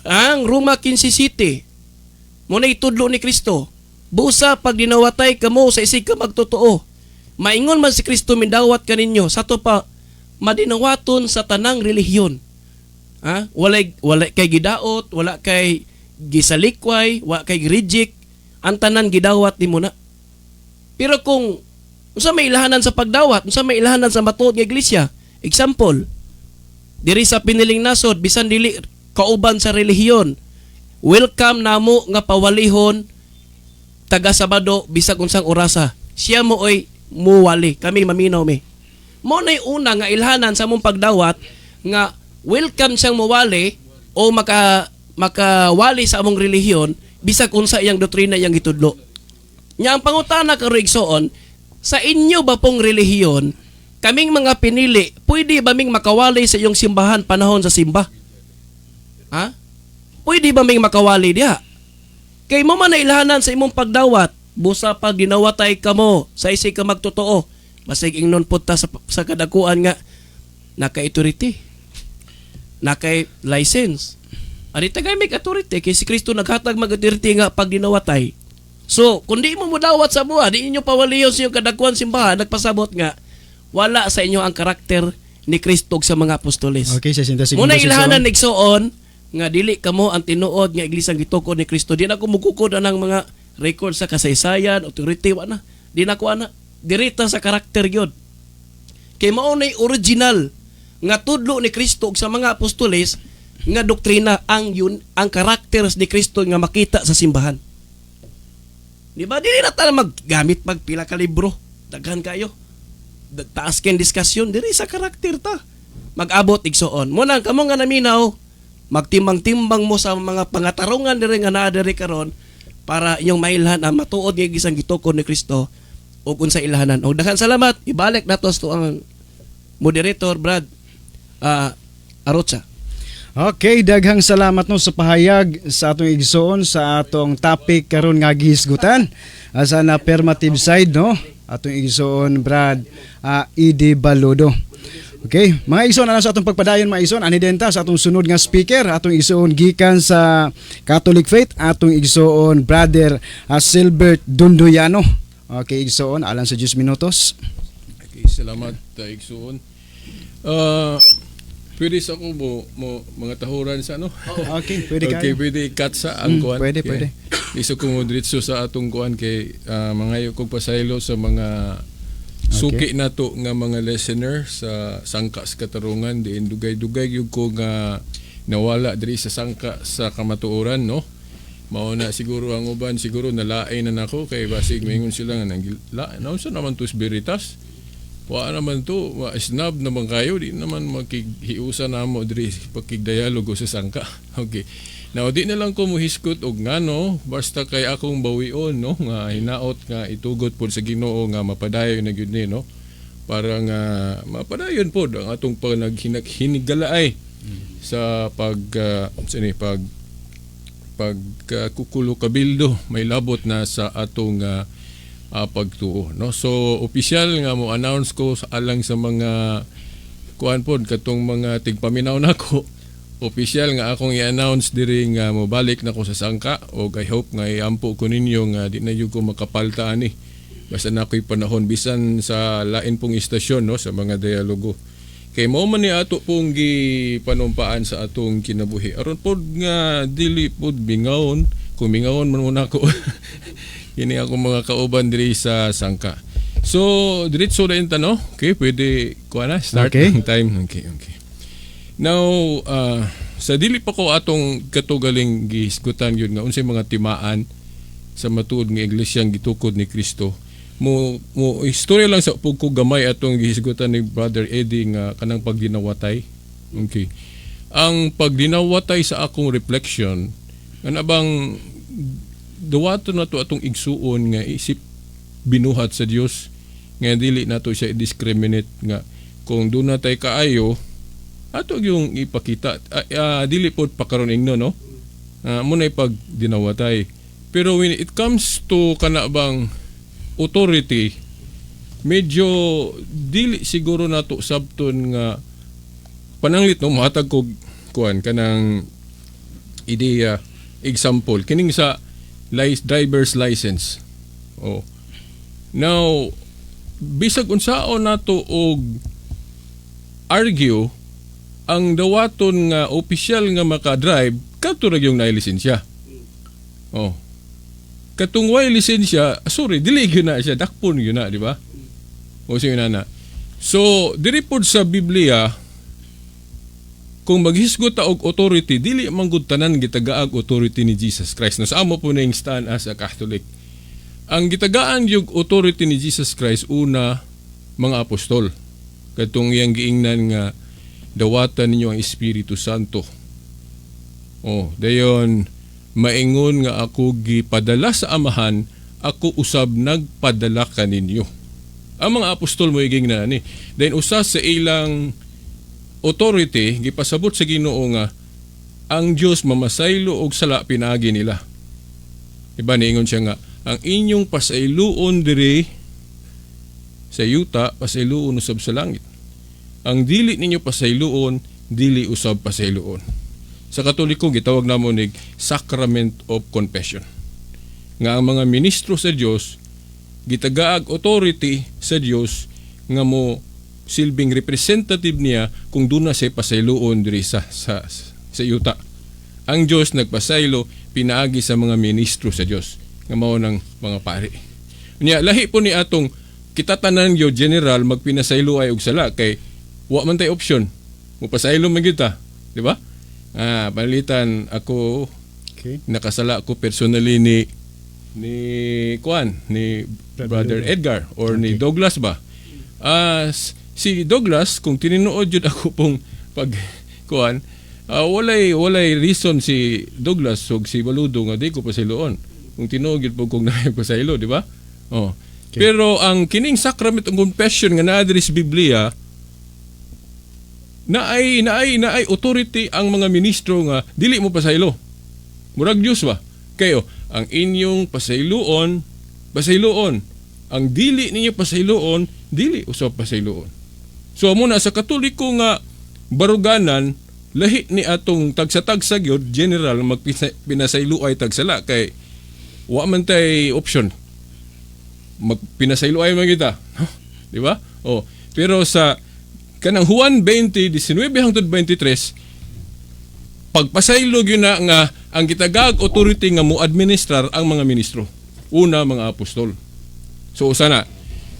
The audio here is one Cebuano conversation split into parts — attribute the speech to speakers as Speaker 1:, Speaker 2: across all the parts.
Speaker 1: Ang Roma 15:7. Mao na itudlo ni Kristo. Busa pag dinawatay kamo sa isig ka magtotoo. Maingon man si Kristo mindawat kaninyo sa to pa madinawaton sa tanang relihiyon. Ha? Wala kay gidaot, wala kay gisalikway, wala kay reject, ang tanan gidawat nimo na. Pero kung unsa may ilahanan sa pagdawat, unsa may ilahanan sa matuod nga iglesia? Example, diri sa piniling nasod, bisan dili kauban sa relihiyon, welcome namo nga pawalihon taga Sabado bisag unsang orasa. Siya mo oy muwali, kami maminaw mi. Mao nay una nga ilhanan sa among pagdawat nga welcome siyang muwali o makawali sa among relihiyon bisag unsa iyang doktrina iyang gitudlo. Nya ang pangutana karon, igsoon, sa inyo ba pong relihiyon, kaming mga pinili, pwede ba ming makawali sa iyong simbahan panahon sa simba? Ha? Pwede ba ming makawali diha? Kay mao man na ilhanan sa imong pagdawat, busa pag dinawatay kamo sa isig ka magtotoo, basig ingnon pud ta sa kadakuan nga naka-authority. Nakay license. Ari tagay may authority kay si Kristo naghatag mag authority nga pag dinawatay. So, kung di mo mudawat sa buha, di inyo pawaliyon sa inyong kadakuan simbahan, nagpasabot nga wala sa inyo ang karakter ni Kristo ug sa mga apostoles.
Speaker 2: Okay, 60 segundos.
Speaker 1: Muna ilhanan
Speaker 2: igsoon.
Speaker 1: Igsoon nga dili kamo ang tinuod nga iglesia gitukod ni Kristo. Di na ko mukukod anang mga record sa kasaysayan, authority wa na. Di na ko ana. Dirita sa karakter gyud. Kay mao nay original nga tudlo ni Kristo ug sa mga apostoles nga doktrina ang yun ang karakter ni Kristo nga makita sa simbahan. Di ba? Dili na ta maggamit pag pila ka libro. Daghan kayo. Taas kay diskusyon diri sa karakter ta. Mag-abot, igsoon. Muna kamo nga naminaw, magtimbang-timbang mo sa mga pangatarungan diri nga naa diri karon para inyong mailhan ang matuod nga gisang gitukod ni Kristo ug unsa ilhanan. Og daghan salamat. Ibalik nato sa ang moderator Brad Arocha.
Speaker 2: Okay, daghang salamat no sa pahayag sa atong igsoon sa atong topic karon nga gihisgutan. Sa na affirmative side no, atong igsoon Brad Edi Baludo. Okay, mga igsoon, ano sa atong pagpadayon, mga igsoon, ani denta sa atong sunod nga speaker, atong igsoon gikan sa Catholic Faith, atong igsoon Brother Silbert Dunduyano. Okay, igsoon, alang sa 10 minutos.
Speaker 3: Okay, salamat, igsoon. Pwede sa ako mo mga tahuran sa ano?
Speaker 2: Okay, pwede
Speaker 3: Okay,
Speaker 2: kayo.
Speaker 3: Pwede cut sa ang kuan.
Speaker 2: Pwede,
Speaker 3: Okay.
Speaker 2: pwede.
Speaker 3: Iso ko mo diretso sa atong kuan kay mangayo kog pasaylo sa mga suki nato nga mga listener sa Sangka sa Katarungan, diin dugay-dugay gyud ko nga nawala diri sa Sangka sa Kamatuoran no. Mao na siguro ang uban siguro nalain na nako kay basig maingon sila nga nang la naunsa naman to Veritas. Wa naman to, wa snub naman kayo, di naman makighiusa na mo diri pakigdialogo sa sangka. Okay. Now di na lang ko muhisgot og ngano, basta kay akong bawion no nga hinaot nga itugot pod sa Ginoo nga mapadayon na gyud ni no. Para nga mapadayon pod ang atong panaghinak hinigalaay sa pag sa ni pag pag kukulo kabildo may labot na sa atong pagtuo no. So opisyal nga mo announce ko sa alang sa mga kuan pod katong mga tigpaminaw nako, opisyal nga akong i-announce diri nga mobalik na ko sa sangka og I hope nga iampo ko ninyo nga di na jud ko makapalta ani basta na ako'y panahon bisan sa lain pong istasyon no sa mga dialogo kay mao man ni ato pong gipanumpaan sa atong kinabuhi aron pod nga dili pod bingawon kung mingawon man muna ako kini ako mga kauban diri sa sangka. So diretso na ta no. Okay, pwede kuha na start ang time. Okay. Now, sa dili pa ko atong katugaling gihisgutan yun nga unsay mga timaan sa matuod nga iglesyang gitukod ni Kristo. Mo istorya lang sa pug ko gamay atong gihisgutan ni Brother Eddie nga kanang pagdinawatay. Okay. Ang pagdinawatay sa akong reflection nga bang duwato na to atong igsuon nga isip binuhat sa Dios nga dili nato siya i-discriminate nga kung doon na tay kaayo ato yung ipakita. Dili pod pakaron ingno no mo na pag dinawatay, pero when it comes to kana bang authority, medyo dili siguro nato sabton nga pananglit no. Mohatag kog kuan kanang Ideya, example, kining sa driver's license. Oh. Now, bisag unsaon nato og argue, ang dawaton nga opisyal nga maka-drive kadto ra yung naay lisensya. Oh. Katong way lisensya, sorry, dili gyud na siya, dakpon gyud na, di ba? O sige na. So, diri pod sa Biblia, kung maghisgot ta og authority, dili man gud tanan gitagaag authority ni Jesus Christ. No, sa amo po ning stand as a Catholic. Ang gitagaan yung authority ni Jesus Christ, una, mga apostol. Katong iyang giingnan nga dawatan ninyo ang Espiritu Santo. Oh, dayon maingon nga ako gipadala sa Amahan, ako usab nagpadala kaninyo. Ang mga apostol mo na ni. Then usa sa ilang authority gipasabot sa Ginoo nga ang Dios mamasaylo og sala pinaagi nila. Diba niingon siya nga ang inyong pasayloon diri sa yuta, pasayloon usab sa langit. Ang dili ninyo pasayloon, dili usab pasayloon. Sa Katoliko gitawag namo nig Sacrament of Confession. Nga ang mga ministro sa Dios gitagaag authority sa Dios nga mo silbing representative niya kung duna siya pasayloon diri sa yuta. Ang Dios nagpasaylo pinaagi sa mga ministro sa Dios nga mao ng mga pari. Unya lahi po ni atong kita tanan gyud general magpinasaylo ay og sala kay wa man tay option. Mupasaylo man gyud ta, di ba? Ah, palitan ako nakasala ko personally ni Kuan, ni Brother Edgar or ni Douglas ba. Ah, si Douglas, kung tinuod jud ako pong pag kuan, walay reason si Douglas ug si Baludo nga di ko pasayloon. Kung tinuod gyud po kung naay pasaylo, di ba? Oh. Pero ang kining sacrament of confession nga naa diri sa Biblia, naay authority ang mga ministro nga dili mo pasaylo. Murag Diyos ba? Kayo, ang inyong pasayloon, pasayloon. Ang dili ninyo pasayloon, dili usab pasayloon. So muna sa Katoliko nga baruganan, lahi ni atong tagsa-tagsa gyud general magpinasayloay tagsala kay wa man tay option. Magpinasayloay man kita. Di ba? Oh, pero sa kanang Juan 20:19 hangtod 23, pagpasaylo gyud na nga ang gitagaag authority nga mo administrar ang mga ministro. Una, mga apostol. So usa na.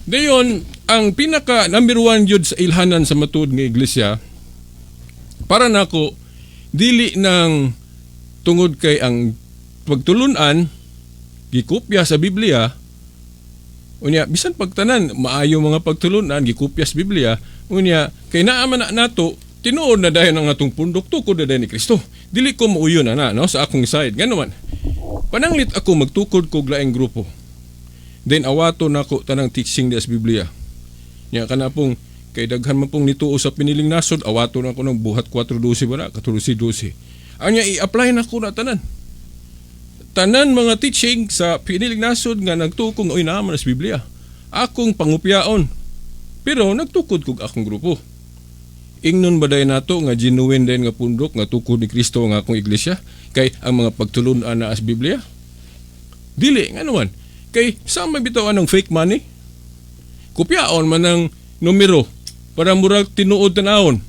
Speaker 3: Dayon ang pinaka number one gyud sa ilhanan sa matuod nga iglesia para nako, dili nang tungod kay ang pagtulunan gikopya sa Biblia. Unya bisan pagtanan maayo mga pagtulunan gikopya sa Biblia, unya kay naa man na nato tinuod na dayon ang atong pundok tukod na dayon ni Kristo. Dili ko mauyon ana, no, sa akong side. Ngano man, pananglit ako magtukod kog laing grupo, then awato nako tanang teaching sa Biblia nya kana pong kay daghan man pong nituo sa piniling nasod, awato na ko ng Buhat 4:12 ba na, 14:12. Anya i-apply na ko na tanan tanan mga teaching sa piniling nasod nga nagtukong oy naa man sa Biblia, akong pangupyaon. Pero nagtukod kog akong grupo. Ingnon ba dayon nato nga genuine dayon nga pundok nga tukod ni Kristo ang akong iglesia kay ang mga pagtulun-an na as Biblia? Dili. Ngano man, kay sa may bitaw anong fake money, kopyaon man ang numero para murag tinuod tanawon,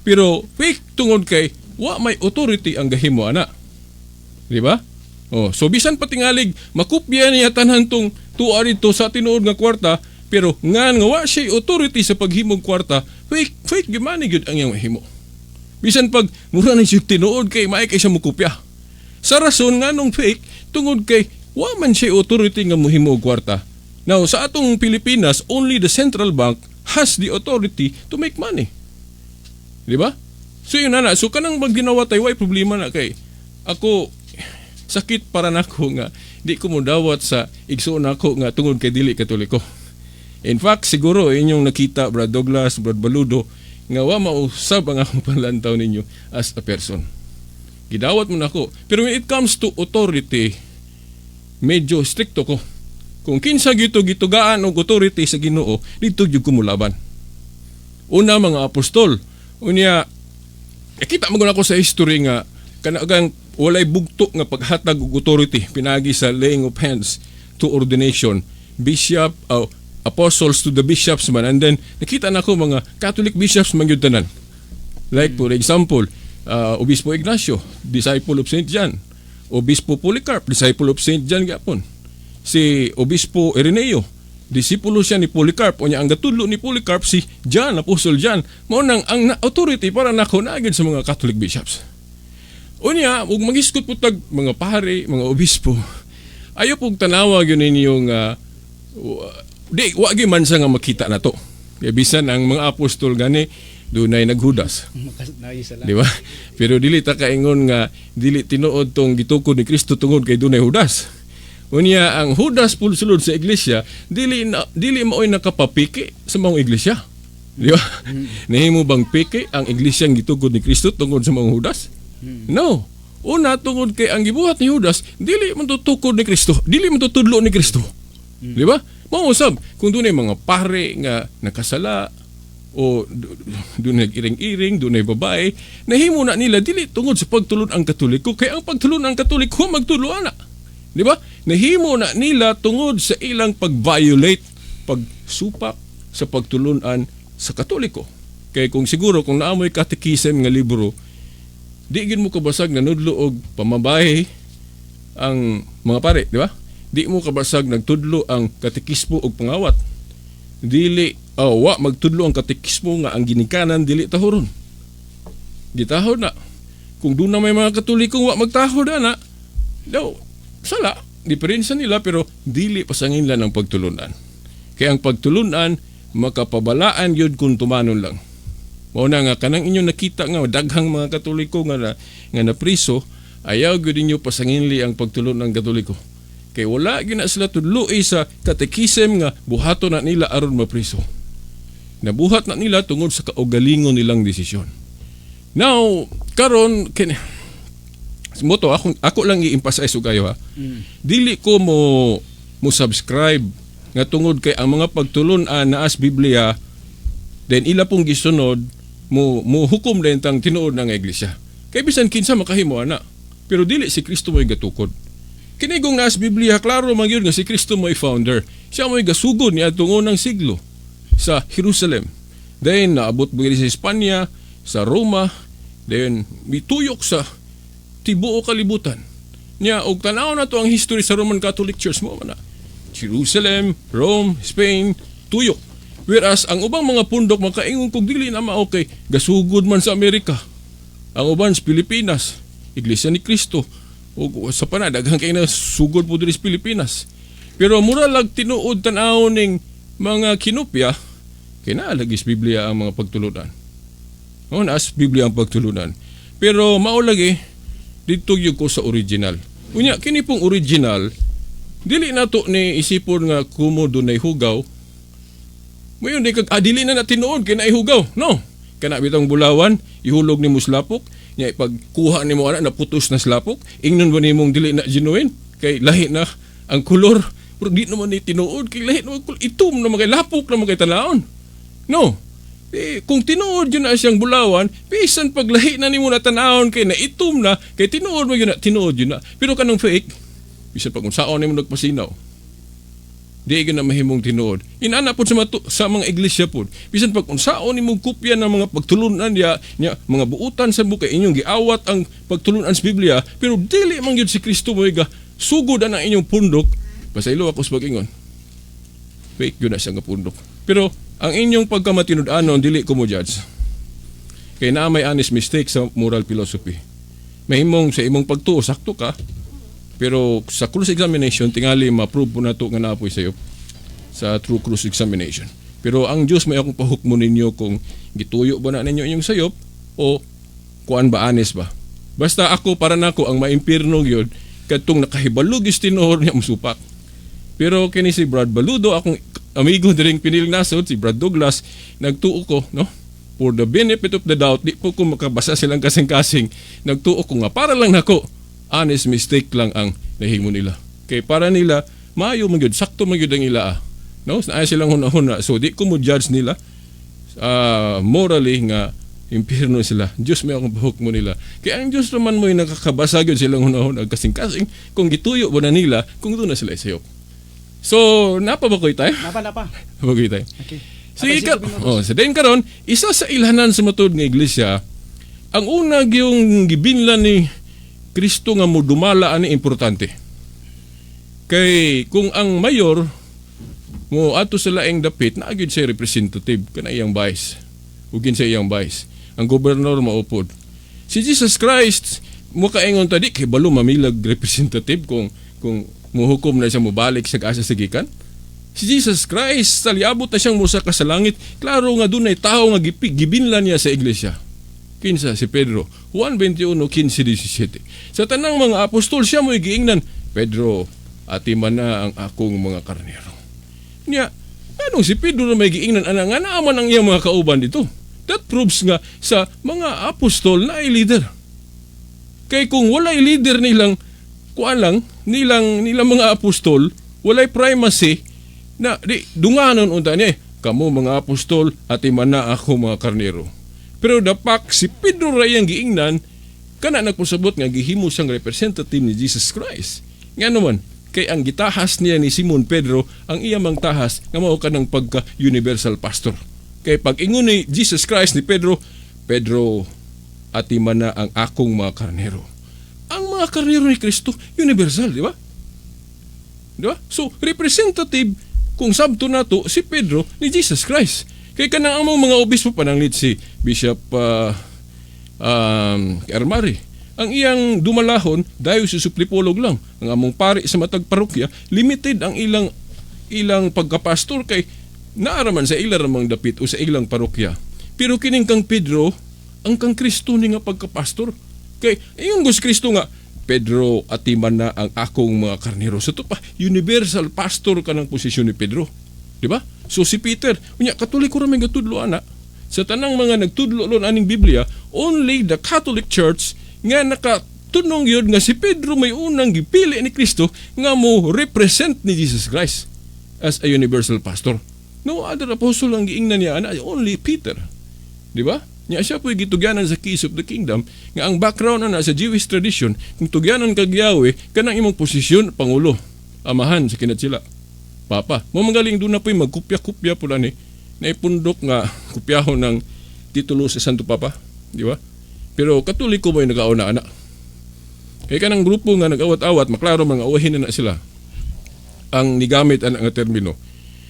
Speaker 3: pero fake tungod kay wa may authority ang gahimo ana, di ba? Oh, so bisan patingalig makopya niya tanan tong tuwa dito sa tinuod nga kwarta, pero ngan nga wa siya authority sa paghimog kwarta, fake fake gyud man gyud ang iyang mahimo. Bisan pag mura na siya tinuod kay maay kay siya mokopya. Sa rason nganong fake, tungod kay wa man siya authority nga mohimo og kwarta. Now, sa atong Pilipinas, only the central bank has the authority to make money. Di ba? So yun na na. So kanang magginawatay, way problema na kay ako sakit para nako nga di ko modawat sa igsuon nako nga tungod kay dili Katoliko. In fact, siguro inyong nakita, Brad Douglas, Brad Baludo, nga wa mausab ang akong panlantaw ninyo as a person. Gidawat mo nako. Pero when it comes to authority, medyo strikto ko. Kung kinsa gito gitugaan og authority sa Ginoo, dito gyud ko molaban. Una, mga apostol. Unya, nakita mo ako sa history nga kanagang Walay bugto nga paghatag og authority pinagi sa laying of hands to ordination, bishop, oh, apostles to the bishops man. And then nakita nako mga Catholic bishops man gyud tanan. Like, for example, Obispo Ignacio, disciple of St. John. Obispo Polycarp, disciple of St. John gyapon. Si Obispo Ireneo, disipulo siya ni Polycarp. Unya ang gatudlo ni Polycarp si John, Apostle John. Mao nang ang authority para nako naa gyud sa mga Catholic bishops. Unya, ug mangisgot po tag mga pare, mga obispo. Ayo pug tanawa gyud ninyo nga di wa gyud man sa nga makita na to. Kay bisan ang mga apostol gani dunay naghudas.
Speaker 2: Naisa lang.
Speaker 3: Di ba? Pero dili ta kaingon nga dili tinuod tong gitukod ni Kristo tungod kay dunay hudas. Unya ang hudas pud sulod sa iglesia, dili na, dili maoy nakapapiki sa maong iglesia. Di ba? Nahimo bang piki ang iglesia ang gitukod ni Kristo tungod sa maong hudas? No. Una, tungod kay ang gibuhat ni Judas dili man to tukod ni Kristo, dili man to tudlo ni Kristo. Di ba? Mao usab kung dunay mga pare nga nakasala o dunay nag-iring-iring, dunay babae, nahimo na nila dili tungod sa pagtulon ang Katoliko, kay ang pagtulon ang Katoliko magtulo ana. Di ba? Nahimo na nila tungod sa ilang pag-violate, pagsupak sa pagtulunan sa Katoliko. Kay kung siguro kung naamoy catechism nga libro, di gid mo kabasag nanudlo og pamabahe ang mga pare, di ba? Di mo kabasag nagtudlo ang katekismo og pangawat. Dili, oh, wa magtudlo ang katekismo nga ang ginikanan dili tahuron. Gitahod na. Kung doon na may mga Katolikong wa magtahod ana, daw sala, diferensya nila, pero dili pasangin lang ang pagtulunan. Kaya ang pagtulunan makapabalaan yun kung tumanon lang. Mao na nga kanang inyo nakita nga daghang mga Katoliko nga napriso, ayaw gyud ninyo pasanginli ang pagtulon ng Katoliko. Kay wala gyud na sila tudloi sa catechism nga buhaton na nila aron mapriso. Nabuhat na nila tungod sa kaugalingon nilang desisyon. Now, karon kin mo to ako lang i-emphasize og kayo ha. Dili ko mo subscribe nga tungod kay ang mga pagtulon-an naa sa Biblia, then ila pong gisunod, mo hukom din tang tinuod ng iglesia. Kay bisan kinsa makahimo ana. Pero dili si Kristo mo'y gatukod. Kini kung naa sa Biblia, klaro man gyud nga si Kristo mo'y founder. Siya mo'y gasugod niadtong unang siglo sa Jerusalem. Then naabot mo sa Espanya, sa Roma, then mituyok sa tibuok kalibutan. Nya og tan-aw na to ang history sa Roman Catholic Church mo man na. Jerusalem, Rome, Spain, tuyok. Whereas ang ubang mga pundok makaingon kog dili na mao kay gasugod man sa Amerika. Ang uban sa Pilipinas, Iglesia ni Cristo ug sa pana daghan kay na sugod po diri sa Pilipinas. Pero mura lag tinuod tan-aw ning mga kinopya kay naa lagi sa Biblia ang mga pagtulunan. Oh, naa sa Biblia ang pagtulunan. Pero mao lagi didto gyud ko sa original. Unya kini pong original, dili nato ni isipon nga kumo dunay hugaw. Mayon di kag dili na na tinuod kay naay hugaw. No. Kana bitong bulawan, ihulog nimo sa lapok, nya ipagkuha nimo ana naputos na sa lapok, ingnon ba nimong dili na genuine kay lahi na ang kolor? Pero di naman ni tinuod kay lahi naman kulor, itom na kay lapok na kay tanawon. No. Eh, kung tinuod yun na siyang bulawan, bisan paglahi na nimo na tanawon kay na itom na, kay tinuod mo yun na, tinuod yun na. Pero kanang fake, bisan pag kung saon nimo nagpasinaw, di gyud na mahimong tinuod. Inana pod sa mga iglesia pod. Bisan pag unsaon nimong kopya ng mga pagtulunan niya, niya mga buutan sa bukay inyong giawat ang pagtulunan sa Biblia, pero dili man gyud si Kristo mo ga sugod ang inyong pundok. Pasaylo ako sa pag-ingon. Fake gyud na siya nga pundok. Pero ang inyong pagkamatinud-anon, dili ko mo judge. Kay naa may honest mistake sa moral philosophy. Mahimong sa imong pagtuo sakto ka, pero sa cross examination tingali ma-prove po nato nga naa poy sayop sa true cross examination. Pero ang Diyos may akong pahukmo ninyo kung gituyo ba na ninyo inyong sayop o kuan ba, honest ba. Basta ako, para nako ang maimpirno gyud kadtong nakahibalo gyud tinuod niya musupak. Pero kini si Brad Baludo, akong amigo diring piniling nasod, si Brad Douglas, nagtuo ko, no? For the benefit of the doubt, di po ko makabasa silang kasing-kasing. Nagtuo ko nga para lang nako, honest mistake lang ang nahimo nila. Kay para nila, maayo man gyud, sakto man gyud ang ila. Ah. No? Naay silang hunahuna. So di ko mo judge nila morally nga Impierno sila. Diyos may akong buhok mo nila. Kaya ang Diyos naman mo'y nakakabasa gyud silang hunahon ag kasing-kasing kung gituyo mo na nila kung doon na sila isayop. So, napa ba ko'y tayo?
Speaker 2: Napa, napa.
Speaker 3: Napa ko'y tayo?
Speaker 2: Okay.
Speaker 3: Sige
Speaker 2: Atay
Speaker 3: ka.
Speaker 2: 5 minutos.
Speaker 3: Oh, sa din karon, isa sa ilhanan sa matud nga iglesia, ang una yung gibinlan ni Kristo nga modumala ani importante. Kay kung ang mayor mo ato sa laing dapit, naa gyud siya representative kana iyang vice. Ug sa iyang vice. Ang gobernador maupod. Si Jesus Christ mo kaingon ta di kay balo mamilag representative kung muhukom na siya, mobalik sa asa sa gikan. Si Jesus Christ, sa liabot na siyang musa ka sa langit, klaro nga dunay tao nga gibinlan niya sa iglesia. Kinsa? Si Pedro. Juan 21, 15, 17. Sa tanang mga apostol, siya mo'y giingnan, "Pedro, atiman na ang akong mga karnero." Niya, anong si Pedro na may giingnan ana nga naaman ang iyang mga kauban dito? That proves nga sa mga apostol na ay leader. Kay kung walay leader nilang kuan lang nilang nilang mga apostol, walay primacy na di dunganon unta niya, eh, "Kamo mga apostol, atiman na ako mga karnero." Pero dapak si Pedro ra iyang giingnan, kana nagpasabot nga gihimo siyang representative ni Jesus Christ. Nga naman, kay ang gitahas niya ni Simon Pedro, ang iya mang tahas nga mao kanang pagka universal pastor. Kay pag ingon ni Jesus Christ ni Pedro, "Pedro, atiman na ang akong mga karnero." Ang mga karnero ni Kristo, universal, di ba? Di ba? So, representative, kung sabto nato, si Pedro ni Jesus Christ. Kay kanang among mga obispo, pananglit si Bishop Ermari. Ang iyang dumalahon, Diocese of Dipolog lang. Ang among pari sa matag parokya, limited ang ilang ilang pagkapastor kay naaraman sa ilang ramang dapit o sa ilang parokya. Pero kining kang Pedro, ang kang Kristo ni nga pagkapastor. Kay ingon gus Kristo nga, "Pedro, atiman na ang akong mga karnero." So ito pa, universal pastor ka ng posisyon ni Pedro. Di ba? So si Peter, unya Katoliko ra may gatudlo ana. Sa tanang mga nagtudlo ron aning Biblia, only the Catholic Church nga nakatunong yun nga si Pedro may unang gipili ni Kristo nga mo represent ni Jesus Christ as a universal pastor. No other apostle ang giingnan niya ana, only Peter. Di ba? Nya siya po'y gitugyanan sa keys of the kingdom nga ang background na sa Jewish tradition, kung tugyanan kag Yahweh, kanang imong posisyon pangulo, amahan sa kinatsila. Papa, mo magaling doon na po'y magkupya-kupya po ni na ipundok nga kupyahon ng titulo sa Santo Papa, di ba? Pero Katoliko mo'y nagauna ana. Kay kanang grupo nga nag-awat-awat, maklaro mga awahin na, na sila ang nigamit ana nga termino.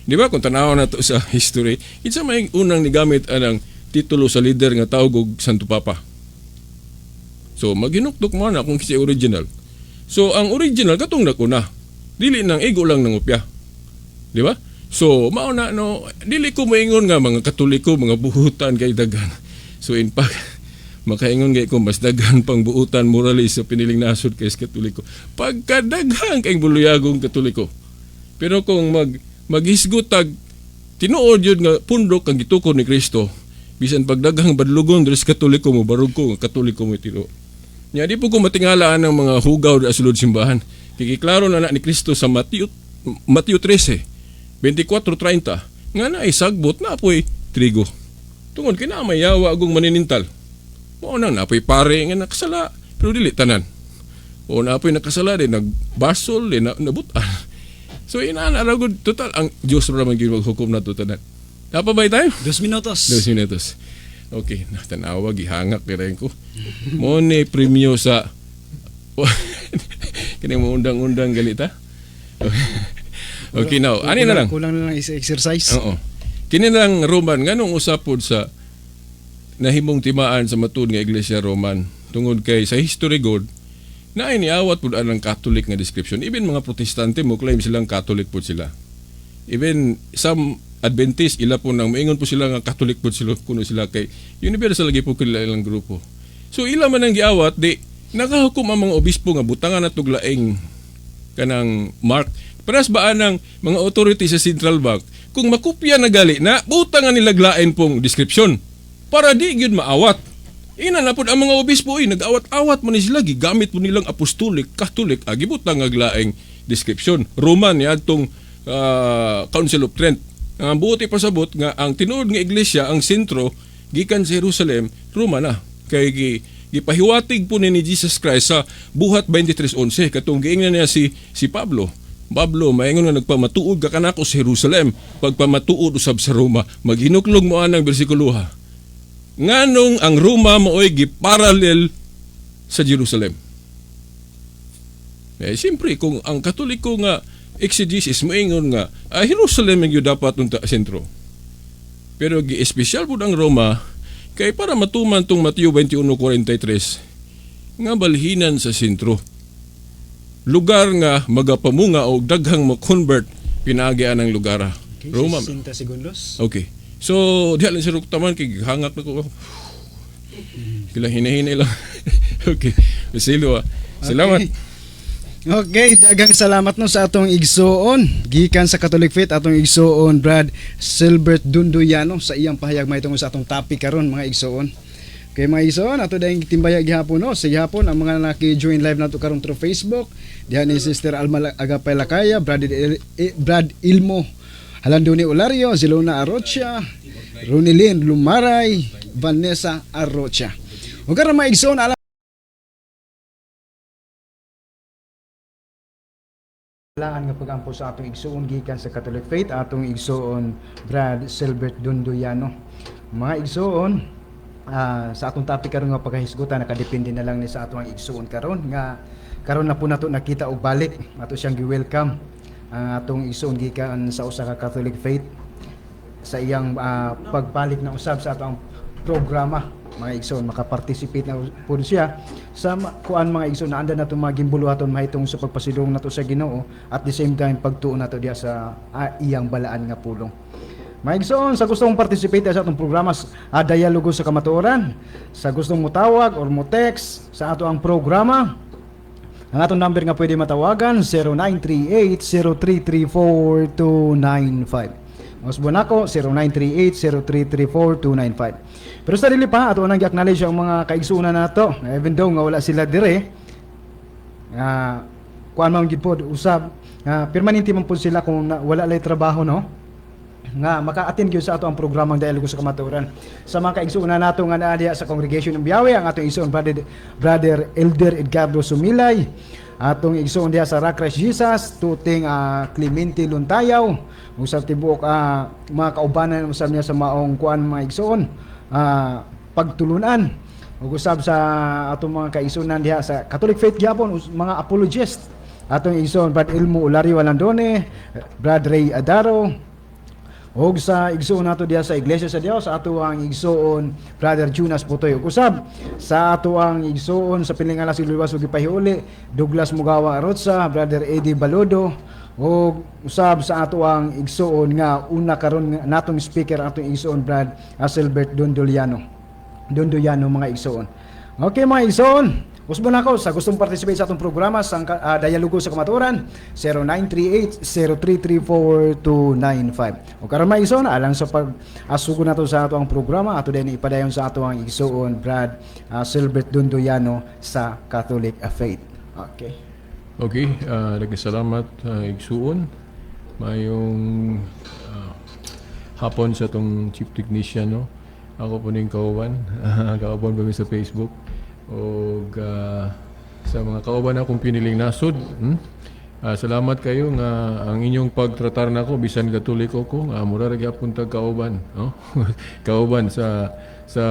Speaker 3: Di ba kung tanaw na to sa history, kinsa may unang nigamit anang titulo sa leader nga tawag og Santo Papa? So maghinukdok mo na kung kinsa original. So ang original katong naguna. Dili nang ego lang nang upya. Di ba? So mao na no, dili ko moingon nga mga Katoliko mga buhutan kay daghan. So in fact, makaingon gay ko mas daghan pang buutan morally sa piniling nasod kaysa Katoliko. Pagkadaghan kay buluyagong Katoliko. Pero kung maghisgot tag tinuod yun nga pundok ang gitukod ni Kristo, bisan pagdaghang badlugon diri sa Katoliko, mo barug ko nga Katoliko mo tinuod. Nya di po ko matingalaan ng mga hugaw da sulod simbahan. Kay klaro na na ni Kristo sa Mateo 13 24:30 nga na sagbot na po'y trigo. Tungod kay naa may yawa agong maninintal. Mao nang napoy pare nga nakasala pero dili tanan. O napoy nakasala din nagbasol din na, nabutan. So inana ra gud, total ang Dios ra man gyud maghukom na to tanan. Napa ba tayo?
Speaker 2: 2 minutos.
Speaker 3: 2 minutos. Okay, tanawa gihangak kira ko. Mo ni premyo sa kini mo undang-undang ganita. Okay now, ani na lang.
Speaker 2: Kulang na lang isa exercise.
Speaker 3: Oo. Kini lang Roman nganong usapod sa nahimong timaan sa matud nga Iglesia Roman tungod kay sa history god na ay niawat pud ang Catholic nga description. Even mga Protestante mo claim silang Catholic pud sila. Even some Adventist, ila po nang moingon po sila nga Catholic pud sila kuno sila kay universal lagi po kila ilang grupo. So ila man ang giawat di nakahukom ang mga obispo nga butangan na laing kanang mark. Paras ba anang mga authority sa central bank kung makupya na gali na butangan nila lain pong description para di gyud maawat. Ina na pud ang mga obispo ay nag-awat-awat man ni sila, gigamit po nilang apostolic, Catholic, agi butang nga laing description. Roman ni adtong Council of Trent. Ang buot ipasabot nga ang tinuod nga iglesia ang sentro gikan sa Jerusalem. Roma na. Kay gipahiwatig po ni Jesus Christ sa Buhat 23:11 katong giingnan niya si si Pablo. "Pablo, maingon nga nagpamatuod ka kanako sa Jerusalem, pagpamatuod usab sa Roma." Maghinuklog mo anang bersikulo ha. Nganong ang Roma maoy giparallel sa Jerusalem? Eh, siyempre, kung ang Katoliko nga exegesis moingon nga Jerusalem ang gyud dapat unta sentro. Pero gi-espesyal pud ang Roma kay para matuman tong Mateo 21:43 nga balhinan sa sentro. Lugar nga magapamunga og daghang mo-convert pinaagi ang lugar.
Speaker 2: Okay,
Speaker 3: Roma.
Speaker 2: 60 segundos.
Speaker 3: Okay. So, diha lang si Ruktaman kay hangak na ko. Kila hinahinay lang. Okay. Silo ah. Salamat.
Speaker 2: Okay, daghang salamat no sa atong igsuon gikan sa Catholic Faith, atong igsuon Brad Silbert Dunduyano sa iyang pahayag mahitungod sa atong topic karon, mga igsuon. Okay, mga igsuon, ato dayong timbaya gihapon no. Sa gihapon ang mga naki-join live nato karon through Facebook. Diha ni Sister Alma Agapay Lakaya, Brad Ilmo Halandoni Olario, Zilona Arocha, Ronilyn Lumaray, Vanessa Arocha. Ug karon, mga igsuon, alam Laan nga pagampo sa atong igsuon gikan sa Catholic Faith, atong igsuon Brad Silbert Dunduyano. Mga igsuon, sa atong topic karon nga pagkahisgutan, nakadepende na lang ni sa atong igsuon karon nga karon na po nato nakita og balik ato siyang gi-welcome ang atong igsuon gikan sa usa ka Catholic Faith sa iyang pagbalik na usab sa atong programa, mga igsoon. Makaparticipate na po siya sa kuan, mga igsoon, na anda nato mga gimbuluhaton mahitungod sa pagpasidong nato sa Ginoo, at the same time pagtuon nato diha sa iyang balaan nga pulong. Mga igsoon, sa gustong participate sa atong programa Dialogo sa Kamatuoran, sa gustong motawag or mo text sa ato ang programa, ang atong number nga pwede matawagan, 0938-0334-295. Mas buwan ako, 0938-0334-295. Pero sa dili pa, ato nang gi-acknowledge ang mga kaigsuonan nato. Even though nga wala sila dire, nga kuan man gid pod usab nga permanente man pod sila kung na, wala lay trabaho no nga maka-attend gyud sa ato ang programang Dialogo sa Kamatuoran. Sa mga kaigsuonan nato nga naa diha sa congregation ng Biawe, ang atong igsuon Brother Elder Edgardo Sumilay, atong igsuon diha sa Rock Christ Jesus, tuting Clemente Luntayaw, ug sa tibuok mga kaubanan usab niya sa maong kuan, mga igsuon, pagtulunan, ug usab sa atong mga kaigsuonan diha sa Catholic Faith gyapon, mga apologist, atong igsuon Brad Ilmo Olario Alandone, Brad Ray Adaro, ug sa igsuon nato diha sa Iglesia sa Dios, ato ang igsuon Brother Jonas Putoy. Ug usab sa ato ang igsuon sa Pilingan si Luwas ug Gipahiuli, Douglas Mugawa Arotsa, Brother Eddie Balodo, ug usab sa ato ang igsuon nga una karon nga natong speaker, atong igsuon Brad Aselbert Dondoliano. Dondoyano, mga igsuon. Okay, mga igsuon, usbon ako sa gustong participate sa atong programa sa Dialogo sa Kamatuoran, 0938-0334-295. O karon, mga igsuon, alang sa pag asugo nato sa ato ang programa, ato din ipadayon sa ato ang igsuon Brad Silbert Dondoyano sa Catholic Faith. Okay.
Speaker 3: Okay, salamat, igsuon. Mayong hapon sa atong chief technician, no. Ako po ning kauban. Kauban kami sa Facebook. Og sa mga kauban akong piniling nasod. Salamat kayo nga ang inyong pagtratar nako bisan Katoliko ko nga mura ra gyapon tag kauban, no? Kauban sa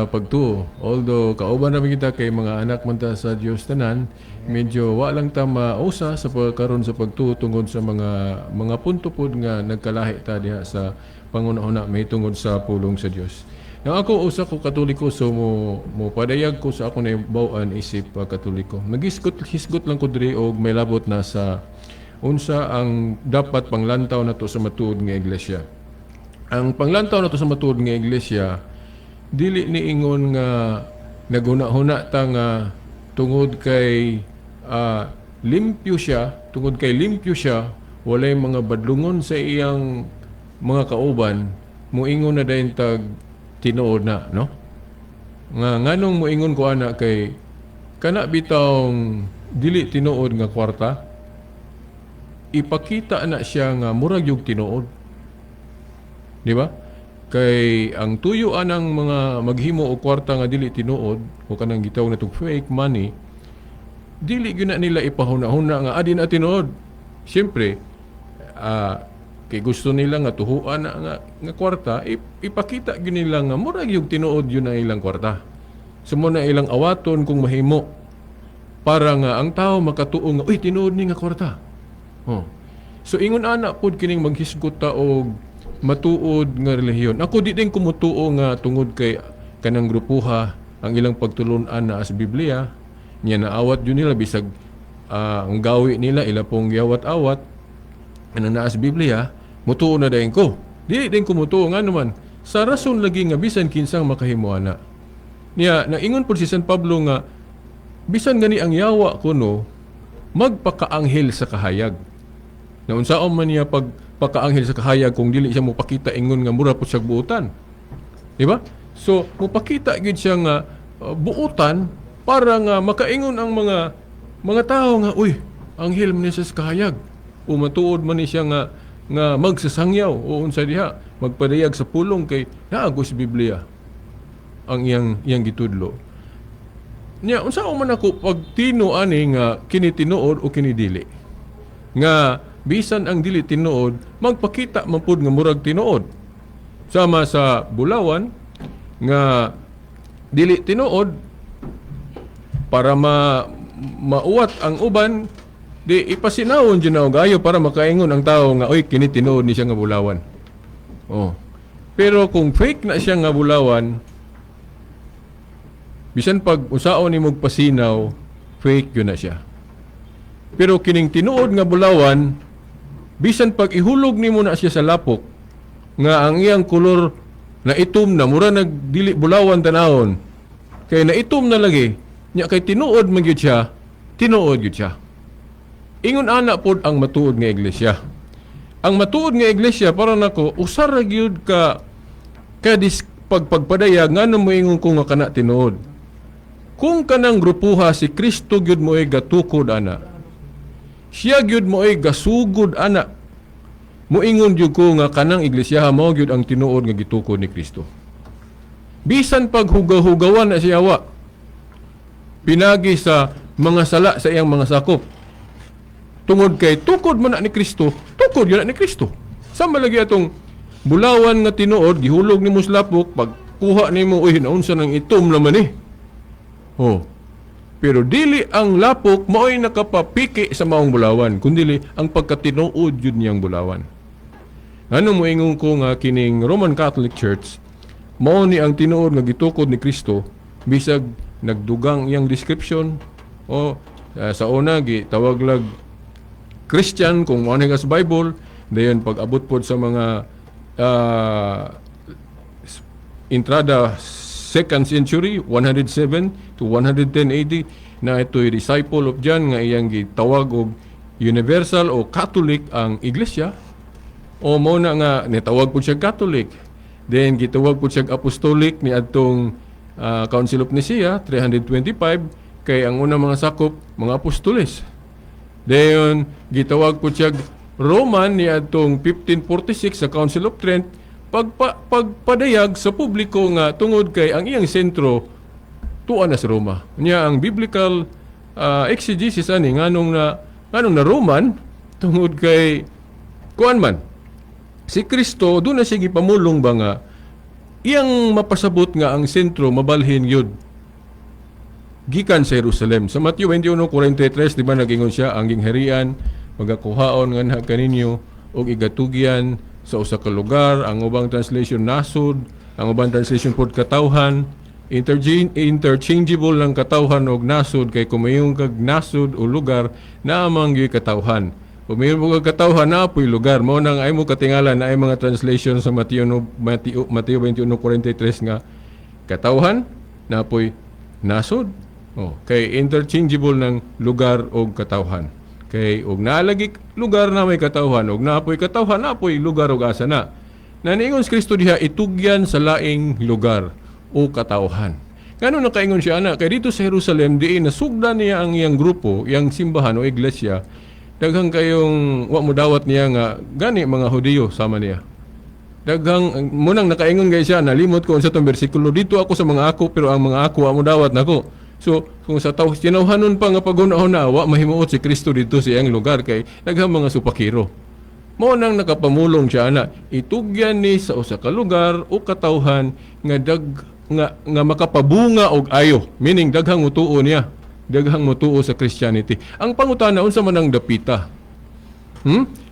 Speaker 3: pagtuo. Although kauban namin kita kay mga anak man ta sa Dios tanan, medyo wa lang ta mausa sa pagkaron sa pagtuo tungod sa mga punto pod nga nagkalahi ta diha sa panghuna-huna may tungod sa pulong sa Dios. Now ako usa ko Katoliko, so mo padayag ko sa ako na bawaan isip Katoliko. Nagisgot hisgot lang ko diri og may labot na sa unsa ang dapat panglantaw nato sa matuod nga iglesia. Ang panglantaw nato sa matuod nga iglesia dili ni ingon nga naghuna-huna ta nga tungod kay limpyo siya, tungod kay limpyo siya, walay mga badlungon sa iyang mga kauban, muingon na dayon tag tinuod na, no? Nga nganong moingon ko ana kay kana bitawng dili tinuod nga kwarta, ipakita na siya nga murag yung tinuod. Di ba? Kay ang tuyo anang mga maghimo og kwarta nga dili tinuod o kanang gitawag natong fake money, dili gyud na nila ipahuna-huna nga adi na tinuod. Siyempre, kay gusto nila nga tuhuan na nga kwarta, ipakita gyud nila nga murag yung tinuod yun ang ilang kwarta. So mo na ilang awaton kung mahimo para nga ang tao makatuo nga, "Uy, tinuod ni nga kwarta." Oh. So ingon ana pod kining maghisgot ta og matuod nga relihiyon. Ako, di din kumutuo nga tungod kay kanang grupuha ang ilang pagtulun-an na as Biblia niya, naawat yun nila bisag ang gawi nila ila pong giawat-awat anang naa sa Biblia, mutuo na dayon ko. Di din ko mutuo nga naman sa rason lagi nga bisan kinsang makahimo ana. Niya naingon pod si San Pablo nga bisan gani ang yawa kuno magpakaanghel sa kahayag. Na unsaon man niya pag pakaanghel sa kahayag kung dili siya mopakita ingon nga mura po siya buutan? Di ba? So mopakita gyud siya nga buutan para nga makaingon ang mga tao nga, "Uy, anghel man ni siya sa kahayag." O matuod man ni siya nga magsasangyaw o unsa diha, magpadayag sa pulong kay naagos Biblia ang iyang gitudlo. Nya unsa man ako pagtino ani nga kini tinuod o kini dili? Nga bisan ang dili tinuod magpakita man pud nga murag tinuod. Sama sa bulawan nga dili tinuod, para ma mauwat ang uban, di ipasinawon dyan na og ayo para makaingon ang tao nga, "Oy, kini tinuod ni siya nga bulawan." Oh. Pero kung fake na siya nga bulawan, bisan pag usaon nimo pasinaw, fake yun na siya. Pero kining tinuod nga bulawan, bisan pag ihulog nimo na siya sa lapok, nga ang iyang kolor na itom na, mura nagdili bulawan tanawon. Kay na itom na lagi, nya kay tinuod man gyud siya, tinuod gyud siya. Ingon ana pod ang matuod nga iglesia. Ang matuod nga iglesia para nako usa ra gyud ka dis pagpagpadayag ngano moingon ko nga kana tinuod. Kung kanang grupuha, si Kristo gyud mo'y gatukod ana. Siya gyud mo'y gasugod ana. Moingon gyud ko nga kanang iglesia mao gyud ang tinuod nga gitukod ni Kristo. Bisan paghugaw-hugawan na siya wa, pinagi sa mga sala sa iyang mga sakop. Tungod kay tukod man na ni Kristo, tukod yun na ni Kristo. Sama lagi atong bulawan nga tinuod, gihulog nimo sa lapok, pagkuha nimo, "Uy, naunsa nang itom naman eh." Oh. Pero dili ang lapok mao'y nakapapiki sa maong bulawan, kundili ang pagkatinuod yun niyang bulawan. Ano mo ingon ko nga kining Roman Catholic Church mao ni ang tinuod nga gitukod ni Kristo, bisag nagdugang iyang description o sa una gitawag lag Christian kung mo sa Bible, dayon pag abot pod sa mga entrada second century, 107 to 110 AD, na ito'y disciple of John nga iyang gitawag og universal o Catholic ang iglesia, o mo na nga nitawag po siya Catholic. Then gitawag po siya Apostolic ni adtong Council of Nicaea 325, kay ang unang mga sakop mga apostoles. Then gitawag po siya Roman ni adtong 1546 sa Council of Trent, pagpadayag sa publiko nga tungod kay ang iyang sentro tuwa na sa Roma. Nya ang biblical exegesis ani nganong na Roman, tungod kay kuan man si Kristo, doon na siya gipamulong ba nga iyang mapasabot nga ang sentro mabalhin yun gikan sa Jerusalem. Sa Matthew 21:43, di ba nagingon siya, "Ang gingharian magakuhaon nganha kaninyo ug igatugyan sa usa ka lugar." Ang ubang translation, nasod, ang ubang translation pod, katawhan. Interchangeable lang katawhan og nasod, kay kung mayong kag nasod o lugar, naa man gyud katawhan. Kung mayon mo kag katawhan, naa po'y lugar. Mao nang ay mo katingala na ay mga translation sa Mateo no, Mateo 21:43 nga katawhan, naa po'y nasod. Oh, kay interchangeable ng lugar og katawhan. Kay og naalagi lugar na may katawhan, og naa po'y katawhan, naa po'y lugar og asa na. Naniingon si Kristo diha, itugyan sa laing lugar o katawhan. Ngano nakaingon siya ana? Kay dito sa Jerusalem diin nasugdan niya ang iyang grupo, iyang simbahan o iglesia, daghan kayong wa mo dawat niya nga gani mga Hudiyo sama niya. Daghang munang nakaingon gay siya, nalimot ko unsa tong bersikulo, dito ako sa mga ako pero ang mga ako wa mo dawat nako. So kung sa taw tinawhanon pa nga paghuna-huna, wa mahimuot si Kristo dito sa iyang lugar kay daghang mga supakiro. Mao nang nakapamulong siya ana, itugyan ni sa usa ka lugar o katawhan nga dag nga, nga makapabunga og ayo, meaning daghang mutuo niya, daghang mutuo sa Christianity. Ang pangutana, unsa man ang dapita?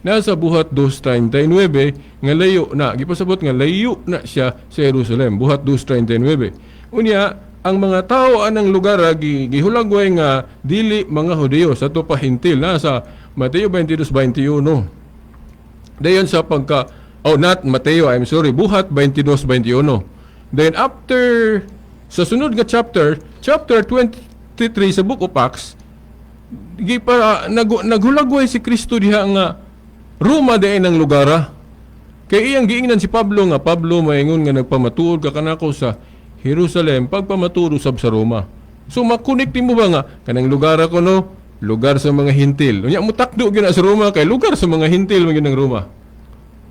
Speaker 3: Nasa Buhat 2:39 nga layo na, gipasabot nga layo na siya sa Jerusalem. Buhat 2:39. Unya, ang mga tao anang lugar gihulagway nga dili mga Hudiyo, sa to pa Hentil, na sa Mateo 22:21. Dayon sa pagka, oh, not Mateo, I'm sorry, Buhat 22:21. Then after sa sunod nga chapter, chapter 23 sa Book of Acts, gipa naghulagway si Kristo diha nga Roma diay ng lugara. Kay iyang giingnan si Pablo nga, "Pablo, maingon nga nagpamatuod ka kanako sa Jerusalem, pagpamatuod usab sa Roma." So makunik mo ba nga kanang lugar ako no, lugar sa mga Hentil. Unya mutakdo gyud na sa Roma kay lugar sa mga Hentil man gyud ang Roma.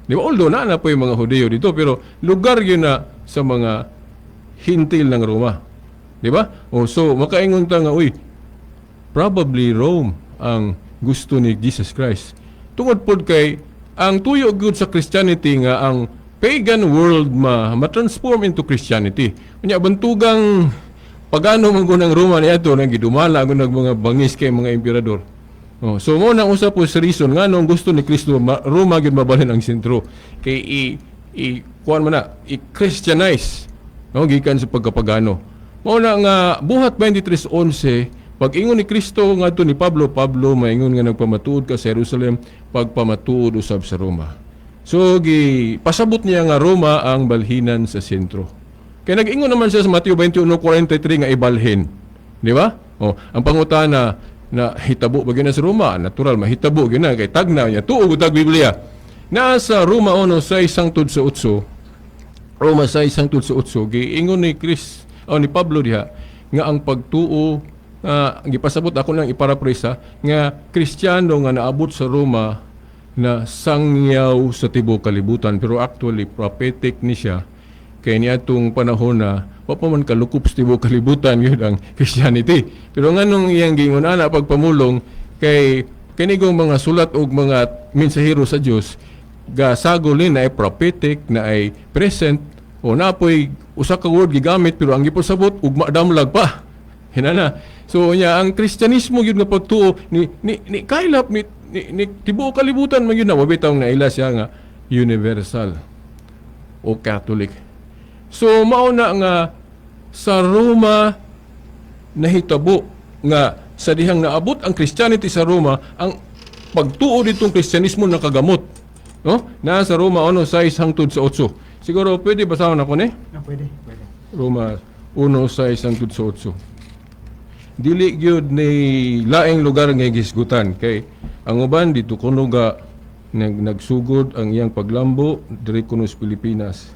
Speaker 3: Di ba? Although naa na po yung mga Hudiyo dito, pero lugar yun na sa mga Hentil ng Roma. Di ba? Oh, so makaingon ta nga, uy, probably Rome ang gusto ni Jesus Christ. Tungod pod kay ang tuyo gyud sa Christianity nga ang pagan world ma ma-transform into Christianity. Unya bantugang pagano man gud ang Roma niadto, nang gidumala gud ng mga bangis kay mga emperador. Oh, so mo nang usa po sa reason nganong gusto ni Kristo Roma gyud mabalhin ang sentro kay i kuan man na, i-Christianize, no, gikan sa pagkapagano. Mao na nga Buhat 23:11, pag-ingon ni Kristo ngadto ni Pablo, "Pablo, maingon nga nagpamatuod ka sa Jerusalem, pagpamatuod usab sa Roma." So gi pasabot niya nga Roma ang balhinan sa sentro. Kay nag-ingon naman siya sa Mateo 21:43 nga ibalhin. Di ba? Oh, ang pangutana na hitabo ba gyud na sa Roma? Natural mahitabo gyud na kay tagna niya tuo gud tag Biblia. Nasa Roma 1:6 hangtod sa 8. Roma 6 hangtod sa 8, giingon ni Chris o ni Pablo diha nga ang pagtuo, gipasabot, ako nang iparaphrase ha, nga Kristiyano nga naabot sa Roma na sangyaw sa tibuok kalibutan, pero actually prophetic ni siya kay niadtong panahon na wa pa man kalukop sa tibuok kalibutan yun ang Christianity. Pero nganong iyang giingon ana pagpamulong, kay kinigong mga sulat og mga mensahero sa Dios gasagol ni na ay prophetic, na ay present o napoy usa ka word gigamit, pero ang gipasabot ugma damlag pa hinana. So nya ang Kristyanismo gyud nga pagtuo ni kaylap ni tibuok kalibutan man gyud na, wa bitaw naila siya nga universal o Catholic. So mao na nga sa Roma nahitabo nga sa dihang naabot ang Christianity sa Roma, ang pagtuo ditong Kristyanismo nakagamot. No? Nasa Roma 1:6 hangtod sa 8. Siguro pwede basahon ako ni?
Speaker 2: Ah, pwede, pwede.
Speaker 3: Roma 1:6 hangtod sa 8. Dili gyud ni laing lugar nga gisgutan kay ang uban dito kuno ga nagsugod ang iyang paglambo diri kuno sa Pilipinas.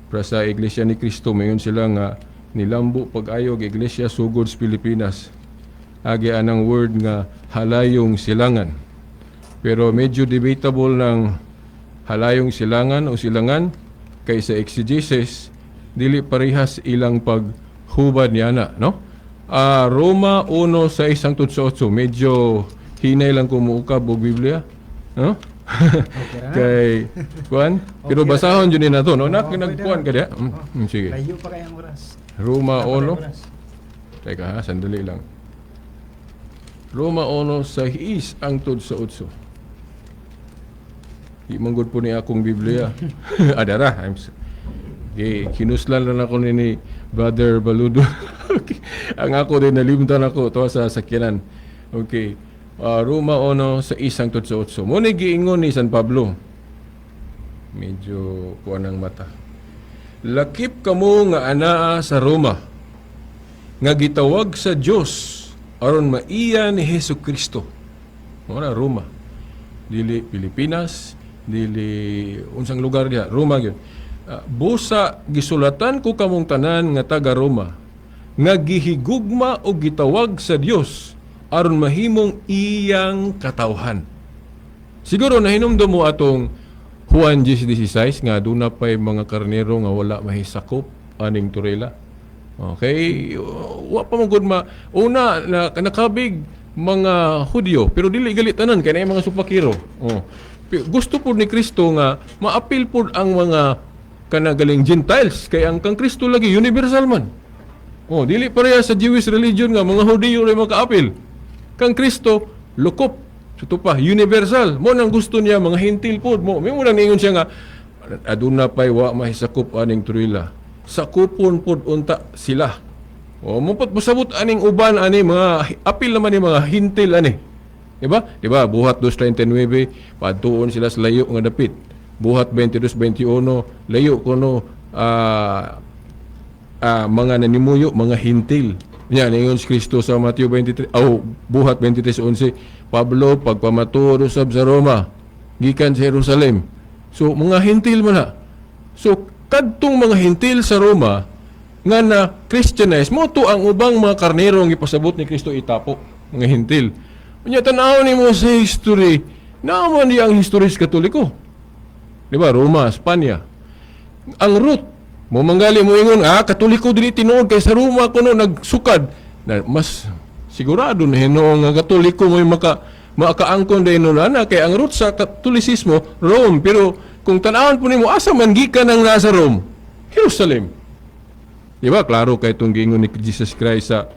Speaker 3: Para sa Iglesia ni Cristo, mayon sila nga nilambo pag-ayo ang iglesia sugod sa Pilipinas. Agi anang word nga halayong silangan. Pero medyo debatable ng halayong silangan o silangan kay sa exegesis dili parehas ilang paghubad niya na, no? Ah, Roma 1:6 hangtod sa 8. Medyo hinay lang kumuukab og Biblia, no?
Speaker 2: Okay ra.
Speaker 3: Kay kuan, pero
Speaker 2: Okay ra.
Speaker 3: Basahon jud ni nato, no? Nak
Speaker 2: Oo, pwede
Speaker 3: nagkuan
Speaker 2: na.
Speaker 3: ka diha. Sige.
Speaker 2: Layo pa kayang oras.
Speaker 3: Roma
Speaker 2: Wala pa tayong
Speaker 3: 1.
Speaker 2: oras.
Speaker 3: Teka ha, sandali lang. Roma 1:6 hangtod sa 8. Di man gud po ni akong Biblia. Adara, Gi kinuslan lang ako ni Brother Baludo. Okay. Ang ako din nalimtan ako to sa sakyanan. Okay. Ah, Roma 1:6 hangtod sa 8. Mo ni giingon ni San Pablo. Medyo kuan ang mata. "Lakip kamo nga anaa sa Roma nga gitawag sa Dios aron maiya ni Hesus Kristo." Mo na Roma. Dili Pilipinas, dili unsang lugar diha, Roma gyud. Ah, "Busa gisulatan ko kamong tanan nga taga Roma nga gihigugma o gitawag sa Dios aron mahimong iyang katawhan." Siguro nahinumdum mo atong Juan 10:16 nga duna pay mga karnero nga wala mahisakop aning torela. Okay, wa pa man gud ma una na nakabig mga Hudyo pero dili gali tanan kay naay mga supakiro. Oh. Gusto pud ni Kristo nga maapil pud ang mga kanagaling Gentiles kay ang kang Kristo lagi universal man. Oh, dili pareha sa Jewish religion nga mga Hudiyo ray makaapil. Kang Kristo lukop sa tupa universal. Mo nang gusto niya mga Hentil pod mo. May mo nang niingon siya nga aduna pay wa mahisakop aning truila. Sakupon pod unta sila. O mo pod pasabot aning uban ani mga apil naman ni mga Hentil ani. Diba? Diba? Buhat 2:39, padtuon sila sa layo nga dapit. Buhat 22:21, layo kuno mga nanimuyo, mga Hentil. Nya ningon si Kristo sa Mateo 23, oh, Buhat 23:11, Pablo pagpamatuod usab sa Roma, gikan sa Jerusalem. So mga Hentil man na. So kadtong mga Hentil sa Roma nga na Christianize mo to ang ubang mga karnero ang gipasabot ni Kristo itapo, mga Hentil. Unya tan-aw nimo sa history, naa man di ang history sa Katoliko. Di ba? Roma, Espanya. Ang root mo manggali mo ingon, Katoliko dili tinuod kay sa Roma kuno nagsukad na. Mas sigurado na hinuon nga Katoliko mo makaangkon dahil ana kay ang root sa Katolisismo Rome, pero kung tan-awon po nimo asa man gikan ang nasa Rome? Jerusalem. Di ba? Klaro kay itong giingon ni Jesus Christ sa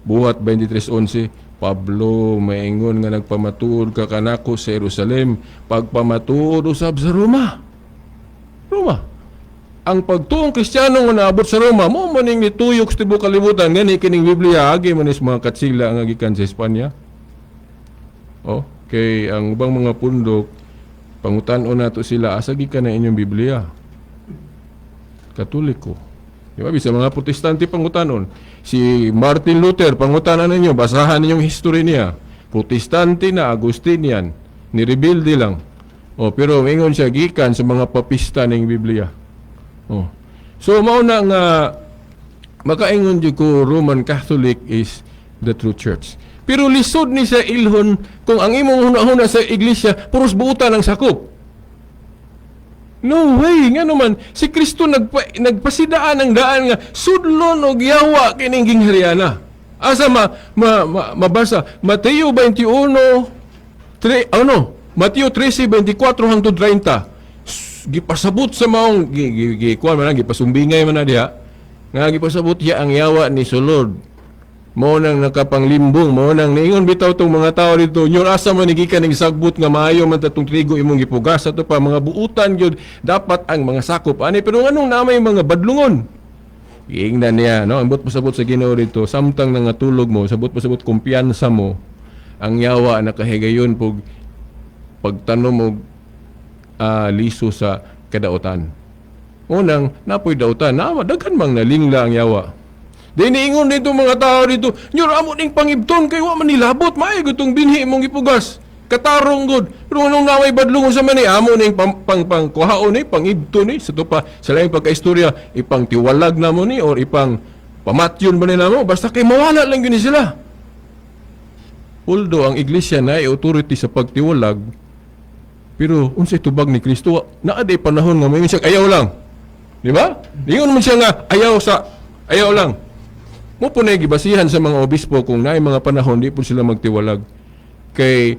Speaker 3: Buhat 23:11, Pablo, maingon nga nagpamatuod ka kanako sa Jerusalem, pagpamatuod usab sa Roma. Roma. Ang pagtuong Kristiyano nga naabot sa Roma, mo maning nituyok sa tibuok kalibutan, gani kining Biblia agi man is mga katsila nga gikan sa Espanya. Oh, kay ang ubang mga pundok, pangutan-on nato sila, asa gikan na inyong Biblia? Katoliko. Di ba? Bisa mga Protestante pangutanon. Si Martin Luther, pangutanan ninyo, basahan ninyong history niya. Protestante na, Agustinian, ni-rebuild lang. Oh, pero ingon siya gikan sa mga papista ning Biblia. Oh. So mao na nga makaingon jud ko Roman Catholic is the true church. Pero lisod ni sa ilhon kung ang imong hunahuna sa iglesia puros buutan ang sakop. No way, nga naman si Kristo nagpasidaan ang daan nga sudlon og yawa kining ginghariana. Asa ma mabasa Mateo 21 3, ano, Mateo 13:24 hangtod 30. Gipasabot sa maong gi, gi, gi kuan man na, gipasumbingay man na diha nga gipasabot siya ang yawa ni sulod mo nang nakapanglimbong, mo nang niingon bitaw tong mga tao dito nyor, asa man ni gikan ning sagbot nga maayo man tatong trigo imong gipugas ato pa mga buutan gyud dapat ang mga sakop ani, pero nganong namay mga badlungon? Giingnan niya, no, ang buot pasabot sa Ginoo dito, samtang nangatulog mo, sabot pasabot kumpiyansa mo, ang yawa nakahigayon pug pagtanom og liso sa kadautan. Unang, napoy dautan, na daghan mang nalingla ang yawa. Di niingon dito mga tao dito, nyor, amo ning pangibton kay wa man nilabot, maayo gutong binhi imong gipugas. Katarong gud. Pero nung naway badlungon sa mani, amo ning pang pang, pang kuhaon ni pangibton ni sa tupa sa laing pagkaistorya, ipang tiwalag na mo ni or ipang pamatyon ba ni namo, basta kay mawala lang yun ni sila. Although ang iglesia na ay authority sa pagtiwalag, pero unsay tubag ni Kristo, naa day panahon nga may siya ayaw lang. Di ba? Ingon man siya nga ayaw lang. Mo po na gibasihan sa mga obispo kung naay mga panahon di po sila magtiwalag. Kay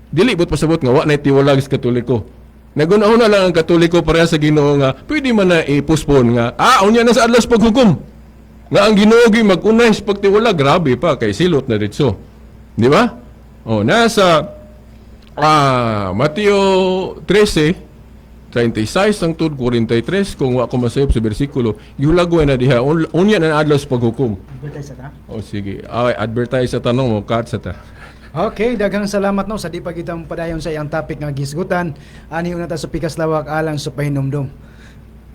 Speaker 3: dili bot pasabot nga wa na tiwalag sa Katoliko. Nagunahuna lang ang Katoliko pareha sa Ginoo nga pwede man na i-postpone nga unya na sa adlaw sa paghukom. Nga ang Ginoo gyud mag-unay sa pagtiwalag, grabe pa kay silot na ditso. Di ba? Oh, nasa Mateo 13 36 hangtod 43 kung wa ko masayop sa bersikulo, gihulagway na diha unya na adlaw sa paghukom.
Speaker 2: Advertise ta.
Speaker 3: Oh, sige. Ay, advertise sa tanong mo, cut sa ta.
Speaker 2: Okay, daghang salamat no sa di pa kita padayon sa iyang topic nga gisgutan. Ani una ta sa pikas lawak alang sa pahinumdum.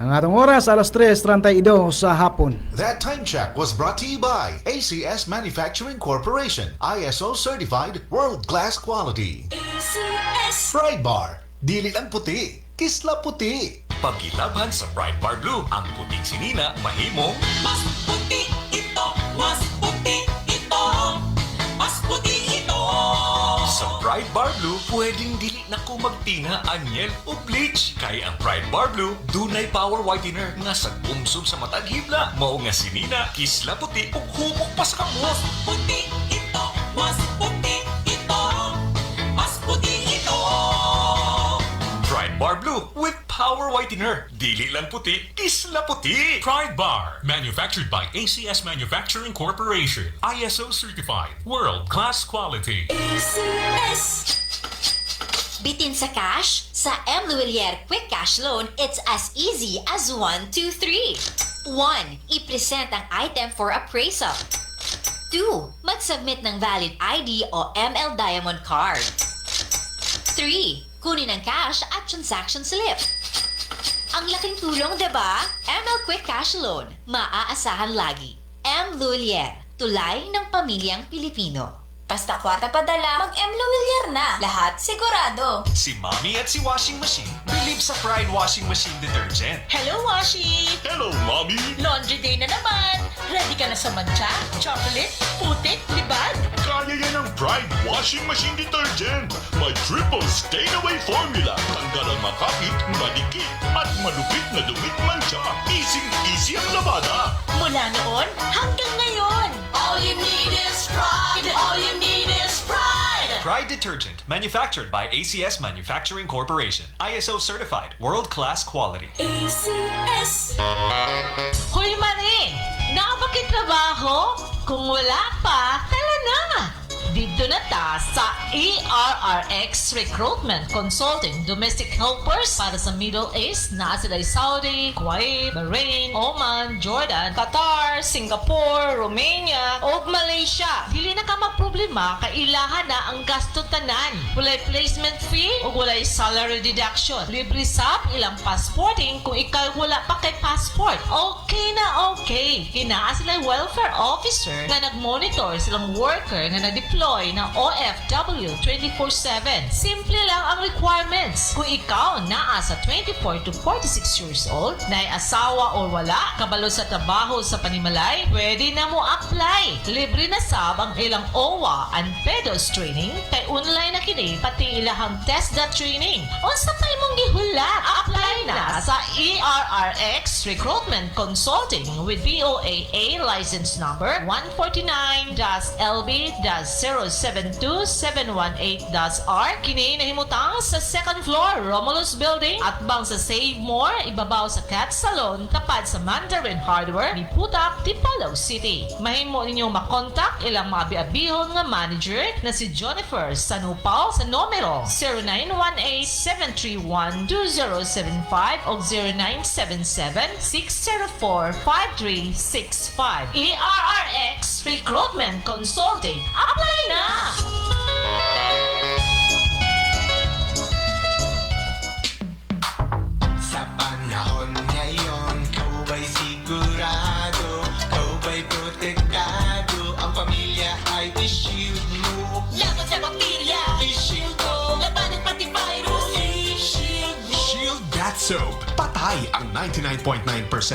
Speaker 2: Ang atong oras alas 3:32 sa hapon.
Speaker 4: That time check was brought to you by ACS Manufacturing Corporation, ISO certified world-class quality.
Speaker 5: ACS.
Speaker 4: Pride Bar, dili lang puti, kisla puti.
Speaker 6: Pagilabhan sa Pride Bar Blue, ang puting sinina mahimong
Speaker 5: Mas puti ito, mas puti ito, mas puti ito.
Speaker 6: Sa Pride Bar Blue, pwedeng dili na ko magtina, anyel o bleach. Kay ang Pride Bar Blue, dunay power whitener nga sa umsum sa matag hibla. Mao nga sinina, kisla puti ug humok pa sa kamot.
Speaker 5: Puti ito, mas puti ito, mas puti ito.
Speaker 6: Pride Bar Blue with power whitener. Dili lang puti, kisla puti.
Speaker 7: Pride Bar, manufactured by ACS Manufacturing Corporation, ISO certified, world-class quality.
Speaker 5: ACS.
Speaker 8: Bitin sa cash? Sa M Lhuillier Quick Cash Loan, it's as easy as 1, 2, 3. 1. I-present ang item for appraisal. 2. Mag-submit ng valid ID o ML Diamond Card. 3. Kunin ang cash at transaction slip. Ang laking tulong, 'di ba? ML Quick Cash Loan. Maaasahan lagi. M Lhuillier, tulay ng pamilyang Pilipino.
Speaker 9: Basta kwarta padala, mag-M Lhuillier na. Lahat sigurado.
Speaker 6: Si Mommy at si Washing Machine believe sa Pride Washing Machine Detergent.
Speaker 5: Hello, Washi!
Speaker 6: Hello, Mommy!
Speaker 5: Laundry day na naman! Ready ka na sa mantsa, chocolate, putik, libag?
Speaker 10: Kaya yan ang Pride Washing Machine Detergent. May triple stain-away formula. Tanggal ang makapit, madikit, at malupit na dumit mantsa. Easy-easy ang labada.
Speaker 5: Mula noon hanggang ngayon! All you need is Pride! All you need is Pride!
Speaker 6: Pride Detergent, manufactured by ACS Manufacturing Corporation. ISO certified, world-class quality.
Speaker 5: ACS. Hoy Marie! Naa ba kay trabaho? Kung wala pa, tala na! Dito na ta sa ERRX Recruitment Consulting Domestic Helpers para sa Middle East na sila Saudi, Kuwait, Bahrain, Oman, Jordan, Qatar, Singapore, Romania, ug Malaysia. Dili na ka magproblema kay ilahan na ang gasto tanan. Walay placement fee ug walay salary deduction. Libre sab ilang passporting kung ikaw wala pa kay passport. Okay na okay. Kinaa sila welfare officer nga nag-monitor silang worker nga nag-deploy na OFW 24/7. Simple lang ang requirements. Kung ikaw naa sa 24 to 46 years old, naay asawa o wala, kabalo sa trabaho sa panimalay, pwede na mo apply. Libre na sab ang ilang OWWA and PEDOS training kay online na kini pati ilahang TESDA training. Unsa pa imong gihulat? Apply na sa ERRX Recruitment Consulting with POEA license number 149-LB-072718-R. Kini nahimutang sa second floor Romulus Building atbang sa Save More ibabaw sa Cat Salon tapad sa Mandarin Hardware Miputak, Dipolog City. Mahimo ninyong makontak ilang mga abi-abihon nga manager na si Jennifer Sanupal sa numero 0918-731-2075 o 0977-604-5365. ERRX Recruitment Consulting. Apply na!
Speaker 11: Sa panahon ngayon, ikaw ba'y sigurado? Ikaw ba'y protektado? Ang pamilya ay i-shield mo.
Speaker 5: Laban sa bakterya,
Speaker 11: I-shield mo.
Speaker 5: Labanan pati virus.
Speaker 11: I-shield mo.
Speaker 10: Shield Bath Soap. Patay ang 99.9%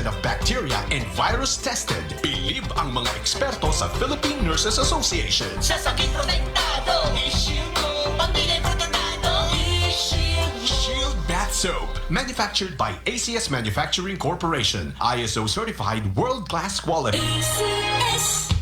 Speaker 10: of bacteria and virus tested. Bilib ang mga eksperto sa Philippine Nurses Association.
Speaker 5: Sa sakit protektado,
Speaker 11: I-shield mo.
Speaker 5: Pamilya protektado.
Speaker 11: I-shield mo.
Speaker 10: Shield Bath Soap. Manufactured by ACS Manufacturing Corporation. ISO certified world-class quality.
Speaker 5: ACS.